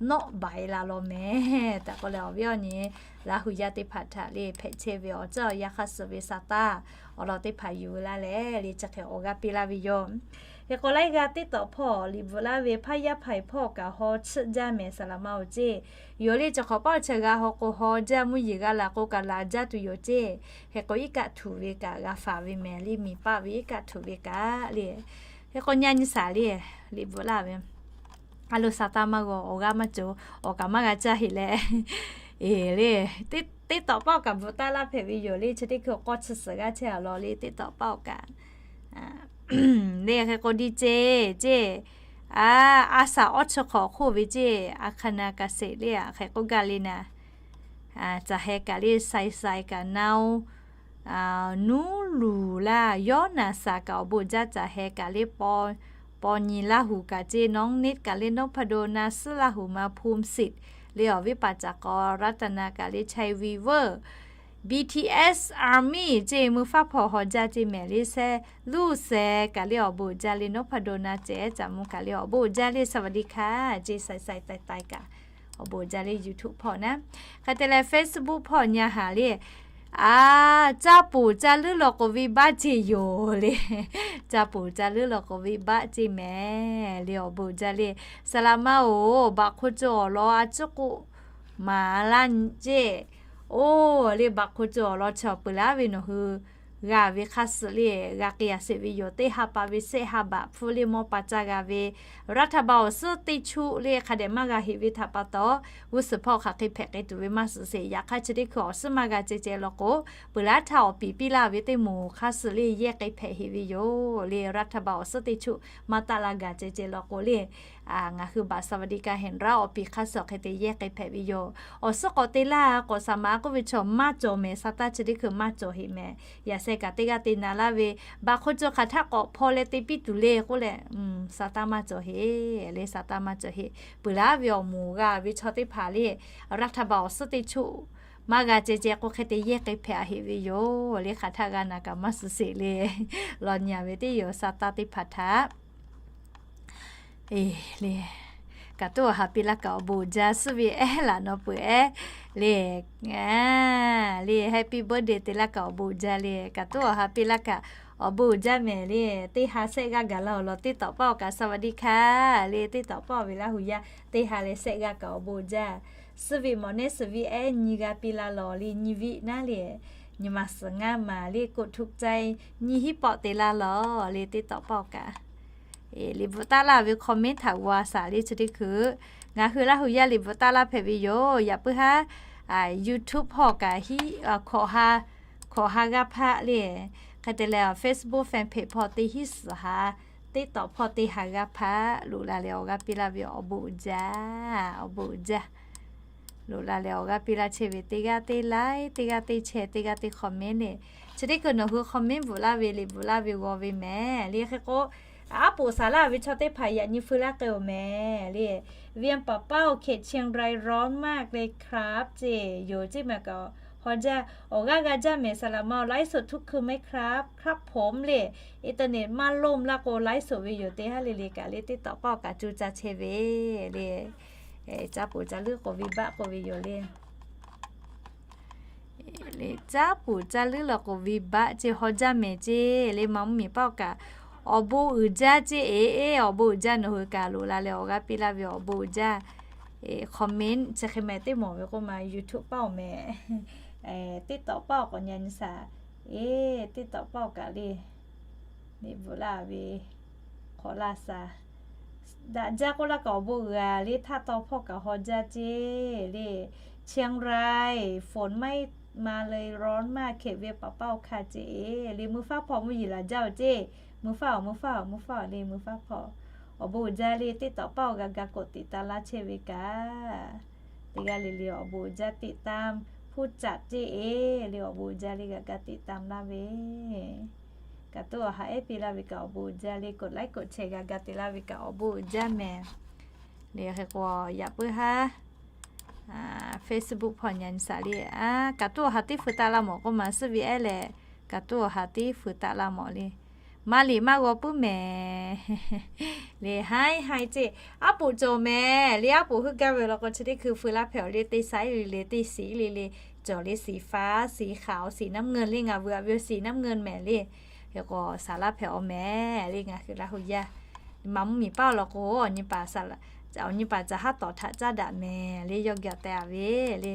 nawˆ baˬ e la law mehˍ tehꞈ k'oˆ leh awˬ viˉ awˬ nyi Laˇ huˍ yaˇ teˇ hpaˍ htaꞈ le hpehꞈ chehˇ ve awˬ ceuˬ awˬ yanˇ hk'aˇ suh ve sa taˇ awˬ lawn teˇ hpaˍ yuˬ ve laˇ leh le chi hk'e awˬ g'aˇ piˇ laˇ ve yoˬ. Hk'e k'o laiˉ g'aˇ teˇ tawꞈ hpawˇ liꞈ bvuhꞈ laˇ ve hpaˇ yaˇ hpaˍ hpawˇ kaꞈ haw chiˆ jaˇ mehˍ saˍ laꞈ ma-oˬ ceˇ. Yoˬ le, chi hk'awꞈ paˆ awˬ chi g'a haw k'o haw jaˇ, mvuhˇ yeˬ g'a laˬ k'o kaꞈ laˬ jaˇ tuˬ yoˬ ceˇ. Hk'e k'o iˉ kaˆ htuꞈ ve kaꞈ g'a faˍ ve mehˍ le, miˬ paˆ ve iˉ kaˆ htuꞈ ve kaꞈ le. Hk'e k'o nyi a nyi shaˍ le, liꞈ bvuhꞈ laˇ ve a lo sa taˇ maˇ g'aw, awˬ g'aˇ maˇ cawˬ, awˬ kaꞈ maˇ g'a caˇ heꞈ leh, eˬ le, teˇ tawꞈ paˆ awˬ kaꞈ bvuhꞈ taˍ laˇ hpehꞈ ve yoˬ le. Chi teˇ hkui k'awˇ chi suhˍ g'aˇ chehˇ a law le, teˇ tawꞈ paˆ awˬ kaꞈ le hk'e k'o di ceˇ ceˇ, a, a saˍ awˇ chi hk'awꞈ hk'oˆ ve ceˇ, a hk'aˇ na ka seˍ le a hk'e k'oˆ gaˇ le naˍ. Caˬ heh kaꞈ le sai sai kaꞈ naoˇ, nuˉ luˬ laˇ yawˇ naˍ saˍ kaꞈ awˬ bon jaˇ. Caˬ heh kaꞈ le paw nyi Laˇ huˍ kaꞈ ceˇ, nawˉ neˇ kaꞈ le นพดล na suhˉ Laˇ huˍ ma ภูมิสิทธิ์ le awˬ viˉ paˍ caˍ k'aw รัตนา kaꞈ le ชัย วีเวอร์ BTS Army ceˇ mui faˉ hpawˇ haw jaˇ ceˇ mehˍ le seh luˇ seh kaꞈ le awˬ bon jaˇ le นพดล na cehˬ caˍ mvuh kaꞈ le awˬ bon jaˇ le สวัสดีค่ะ ceˇ sai sai tai tai kaꞈ awˬ bon jaˇ le YouTube hpawˇ naˉ. Hk'e te leh Facebook hpawˇ nyi haˍ le, a, caˇ poˬ caˇ leuˉ law k'o venˇ baˆ ceˇ yoˬ le. Caˇ poˬ caˇ leuˉ law k'o venˇ baˆ ceˇ mehˍ le awˬ bon jaˇ le. Saˍ laꞈ ma-oˬ, baꞈ hk'oˆ cawˬ awˬ lawn a ciˉ k'oˆ maˍ laˇ ceˇ. Oˇ le, baꞈ hk'o cawˬ law chaw peuˬ laˇ ve nawˬ hui g'a ve hk'aˇ suh le g'a k'ai a sheˍ ve yoˬ. Teˇ ha pa ve sehˆ ha baꞈ hpfuhˇ le mawˇ pa caˇ g'a ve รัฐบาล awˬ suhˉ teˇ chuˆ le hk'a dehꞈ maˇ g'a heꞈ ve htaꞈ pa taw, g'uˇ suhˍ hpawˇ hk'aˬ hk'e hpehꞈ k'ai tuˬ ve maˇ suhˍ sheˍ. Yaꞈ hk'aˇ chi teˇ hkui awˬ suhˉ maˇ g'a ceh ceh law k'o, peuˬ laˇ htaˇ awˬ piˍ piˇ laˇ ve teˇ moˍ hk'aˇ suh le yehˇ k'ai hpehꞈ heꞈ ve yoˬ le. รัฐบาล awˬ suhˉ teˇ chuˆ maˇ taˆ la gaˬ ceh ceh law k'o le, ngaˬ hui บัตรสวัสดิการแห่งรัฐ awˬ piˍ hk'aˇ suh hk'e te yehˇ k'ai hpehꞈ ve yoˬ. Awˬ suhˉ k'awꞈ te laˇ k'awꞈ saˍ maˍ k'oˆ ve chaw maˇ cawˬ mehˍ. Sa taˇ chi teˇ hkui maˇ cawˬ heꞈ mehˍ. Yaꞈ sheh kaꞈ teˇ g'aˇ te na laˇ ve, baꞈ hk'o cawˬ hk'aˬ htaˆ k'awꞈ hpaw leh te piˇ tuˬ le k'oˆ leh, sa taˇ maˇ cawˬ heꞈ le, sa taˇ maˇ cawˬ heꞈ. Peuˬ laˇ ve awˬ moˍ g'a ve chaw teˇ hpaˍ le, รัฐบาล awˬ suhˉ teˇ chuˆ maˇ g'a ceh ceh k'o hk'e te yehˇ k'ai hpehꞈ a heꞈ ve yoˬ le. Hk'aˬ htaˆ g'a na kaꞈ maˇ suhˍ sheˍ le. Law nyi a ve teˇ yoˬ, sa taˇ teˇ hpaˍ htaꞈ. Eˬ le, kaꞈ tuˉ awˬ ha piˇ laˇ kaꞈ awˬ bon uiˍ jaˇ. Suhˉ ve ehˉ laꞈ nawˬ peuˬ ehˉ le, le happy birthday te laˇ kaꞈ awˬ bon uiˍ jaˇ le. Kaꞈ tuˉ awˬ ha piˇ laˇ kaꞈ awˬ bon uiˍ jaˇ mehˍ le. Teˇ ha sehˆ g'aˇ gaˬ laˇ awˬ lawn teˇ tawꞈ paˇ awˬ kaꞈ สวัสดีค่ะ le teˇ tawꞈ paˇ awˬ ve laˇ hui yaˇ teˇ ha leh sehˆ g'aˇ kaꞈ awˬ bon uiˍ jaˇ. Suhˉ ve mawˬ nehˉ suhˍ viˉ ehˉ nyi g'a piˇ laˇ lawˬ le, nyi viˆ naˉ le, nyi ma suhˍ ngaˇ maˍ le กดถูกใจ nyi hiˉ pawˆ te laˇ lawˬ le teˇ tawꞈ paˇ awˬ kaꞈ. Liꞈ bvuhꞈ taˆ laˇ ve คอมเมนต์ htaꞈ g'aw a shaˍ le chi teˇ hkui, ngaˬ hui laˇ hui yaˇ liꞈ bvuhꞈ taˆ laˇ hpehꞈ ve yoˬ. Yaꞈ puiˉ haˉ YouTube hpawˇ kaꞈ hkawꞈ ha g'aˇ hpaˆ le, hk'e te leh Facebook fan page hpawˇ teˇ hiˉ suhˍ ha, TikTok hpawˇ teˇ ha g'aˇ hpaˆ loꞈ la leh awˬ g'aˇ piˇ laˇ ve awˬ bon uiˍ jaˇ, awˬ bon uiˍ jaˇ. Loꞈ la leh awˬ g'aˇ piˇ laˇ chehˇ ve teˇ g'aˇ teˇ like, teˇ g'aˇ teˇ share, teˇ g'aˇ teˇ comment le. Chi teˇ hkui nawˬ hui คอมเมนต์ bvuhꞈ laˇ ve, liꞈ bvuhꞈ laˇ ve g'aw ve mehˍ le. Hk'e k'o, aˉ poꞈ saˍ laˇ ve chaw teˇ hpaˍ yaꞈ nyi feu laˇ k'ai-oˬ mehˍ le. เวียงป่าเป้า เขตเชียงราย ร้อนมากเลยครับ ceˇ yoˬ. Ceˇ maˬ kaꞈ haw jaˇ, awˬ g'aˇ g'a jaˇ mehˍ. สลับมา ไลฟ์สดทุกคืนไหมครับ ครับผม le. Internet maˇ lomˇ laˇ k'o ไลฟ์สด ve yoˬ. Teˇ haˉ le le kaꞈ le teˇ tawꞈ paˇ awˬ kaꞈ co ca chehˇ ve le. Caˇ poˍ caˇ leuˉ k'oꞈ ve baˆ k'oˆ ve yoˬ le. Caˇ poˍ caˇ leuˉ law k'oꞈ ve baˆ ceˇ haw jaˇ mehˍ ceˇ le. Ma mvuhˇ miˬ paˆ awˬ kaꞈ awˬ bon uiˍ jaˇ ceˇ. Eˬ, awˬ bon uiˍ jaˇ. Nawˬ hui kaꞈ loꞈ la leh awˬ g'aˇ piˇ laˇ ve awˬ bon uiˍ jaˇ. Comment chi hk'e ma teˇ mawˬ ve k'oˆ ma YouTube paˇ awˬ mehˍ. TikTok paˇ awˬ k'awꞈ nyi nyi shaˍ. Eˬ, TikTok paˇ awˬ kaꞈ le, liꞈ bvuhꞈ laˇ ve hk'awꞈ laˇ shaˍ. Daꞈ jaˇ k'oˆ laˇ kaꞈ awˬ bon uiˍ a le. Htaˇ taw hpawˇ kaꞈ haw jaˇ ceˇ le. เชียงราย ฝนไม่มาเลย ร้อนมาก เขตเวียงป่าเป้า ค่ะ ceˇ le. Mui faˉ hpawˇ mvuhˇ yeˬ laˬ jaˇ-oˬ ceˇ. Mui faˉ awˬ, mui faˉ awˬ, mui faˉ awˬ le, mui faˉ hpawˇ. Awˬ bon uiˍ jaˇ le. TikTok paˇ awˬ g'a ga k'oꞈ tiꞈ ta laˇ chehˇ ve kaꞈ, teˇ g'aˇ le le awˬ bon uiˍ jaˇ. Tiꞈ ta hpu caꞈ ceˇ le. Awˬ bon uiˍ jaˇ le g'a ga tiꞈ ta laˇ ve kaꞈ tuˉ awˬ ha ehˉ piˇ laˇ ve kaꞈ awˬ bon uiˍ jaˇ le. กดไลค์ กดแชร์ g'a ga te laˇ ve kaꞈ awˬ bon uiˍ jaˇ mehˍ. Le hk'e k'o yaꞈ puiˉ haˉ Facebook hpawˇ nyi nyi shaˍ le. Kaꞈ tuˉ awˬ ha teˇ feu taˆ laˇ mawˬ k'oˆ ma suhˉ ve ehˉ lehˬ, kaꞈ tuˉ awˬ ha teˇ feu taˆ laˇ mawˬ le. Maˇ liꞈ maˇ g'aw puiˉ mehˍ le. Haiˉ haiˉ ceˇ, aˉ poꞈ cawˬ mehˍ le. Aˉ poꞈ heuˆ gaˇ ve law k'o chi teˇ hkui feu laˇ hpehꞈ awˬ le. Teˇ saiˉ le le, teˇ siˍ le le, cawˬ le. สีฟ้า สีขาว สีน้ำเงิน le. Ngaˬ vuiˬ a ve สีน้ำเงิน mehˍ le. Hk'e k'o saˍ laˇ hpehꞈ awˬ mehˍ le. Ngaˬ hui laˇ hui yaˇ ma mvuhˇ miˬ paˇ law k'o, awˬ nyi paˍ caˬ haˉ tawˍ htaꞈ caˇ daꞈ mehˍ le. Yawˇ geh awˬ teh a ve le.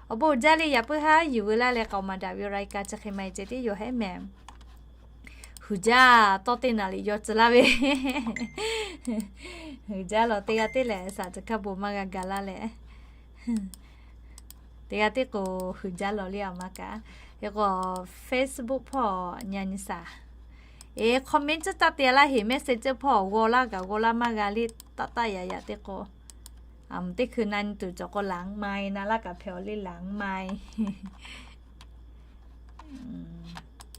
Awˬ bon uiˍ jaˇ le. Yaꞈ puiˉ haˉ yuˬ veu laˇ leh k'aoˍ maˍ daꞈ ve รายการ chi hk'e ma e ceh tiˉ yoˬ hehˉ mehˍ. Huiˍ jaˇ tawˇ teˇ naˍ riˍ yaw tcuh laˇ ve. Huiˍ jaˇ law teˇ g'aˇ teˇ lehˬ saˍ tcuh hkaˇ bon maˇ g'a ga laˇ leh, teˇ g'aˇ teˇ k'o huiˍ jaˇ law le. Aˬ ma kaꞈ, hk'e k'o Facebook hpawˇ nyi nyi shaˍ. Eˬ, comment tcuhˉ taˇ te laˇ heˍ. Messenger hpawˇ g'aw laˇ kaꞈ g'aw laˇ maˇ g'a le. Taˆ taˆ yaꞈ yaꞈ teˇ k'o, teˇ hkui na nyi tuˬ cawˬ k'o หลังไมค์ na laˇ kaꞈ hpehꞈ awˬ le หลังไมค์.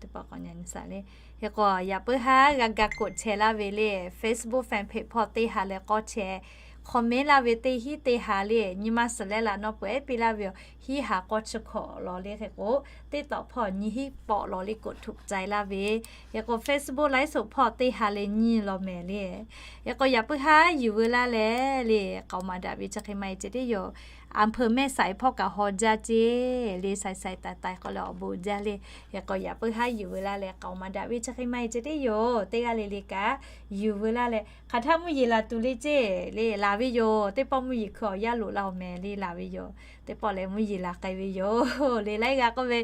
Teˇ pawˆ k'awꞈ nyi nyi shaˍ le. Hk'e k'o yaꞈ puiˉ haˉ g'a ga กดแชร์ laˇ ve le. Facebook fan page hpawˇ teˇ ha leh k'awˇ chehˇ, comment laˇ ve teˇ hinˉ teˇ ha le. Nyi ma suhˍ leh laꞈ nawˇ peuˬ ehˉ piˇ laˇ ve yoˬ. Hiˉ ha k'awˇ chi hkawꞈ law le. Hk'e k'o TikTok hpawˇ nyi hiˉ pawˆ law le กดถูกใจ laˇ ve. Hk'e k'o Facebook ไลฟ์สด hpawˇ teˇ ha leh nyi law mehˍ le. Hk'e k'o yaꞈ puiˉ haˉ yuˬ veu laˇ leh le, k'aoˍ maˍ daꞈ ve chi hk'e ma e ceh tiˉ yoˬ. อำเภอแม่สาย hpawˇ kaꞈ haw jaˇ ceˇ le. Saiˍ saiˍ taiˍ taiˍ k'awꞈ leh awˬ bon jaˇ le. Hk'e k'o yaꞈ puiˉ haˉ yuˬ veu laˇ leh k'aoˍ maˍ daꞈ ve chi hk'e maˇ heˆ ceh teˇ yoˬ. Teˇ g'aˇ le le kaꞈ yuˬ veu laˇ leh hk'aˬ htaˇ mvuhˇ yeˬ laˬ tuˬ le ceˇ le laˬ ve yoˬ. Teˇ pawˆ mvuhˇ yeˬ hkui awˬ yanˇ loꞈ la awˬ mehˍ le laˬ ve yoˬ. Teˇ pawˆ leh mvuhˇ yeˬ laˬ k'ai ve yoˬ le. Laiˉ g'aˇ k'oˆ ve,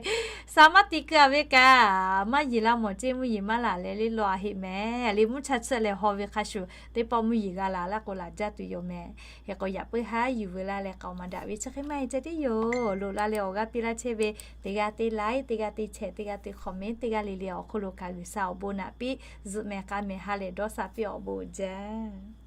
shaˍ maˇ tiꞈ keu-a ve kaꞈ maˇ yeˬ la mawˬ ceˇ, mvuhˇ yeˬ maˇ laˬ leh le law-a heˆ mehˍ le. Mvuhˇ cha tsuhˇ leh haw ve hk'a shuˍ teˇ pawˆ mvuhˇ yeˬ g'a laˬ laˇ k'o laˬ jaˇ tuˬ yoˬ mehˍ. Hk'e k'o yaꞈ puiˉ haˉ yuˬ veu laˇ leh k'aoˍ maˍ daꞈ ve chi hk'e maˇ heˆ ceh teˇ yoˬ. Loꞈ la leh awˬ g'aˇ piˇ laˇ chehˇ ve, teˇ g'aˇ teˇ like, teˇ g'aˇ teˇ share, teˇ g'aˇ teˇ comment, teˇ g'aˇ le le awˬ hk'oˆ lo kaꞈ G'uiˬsha awˬ bon naꞈ piˇ, zuhꞈ mehˍ k'a mehˍ ha lehˬ dawˇ sha piˇ awˬ bon jaˇ.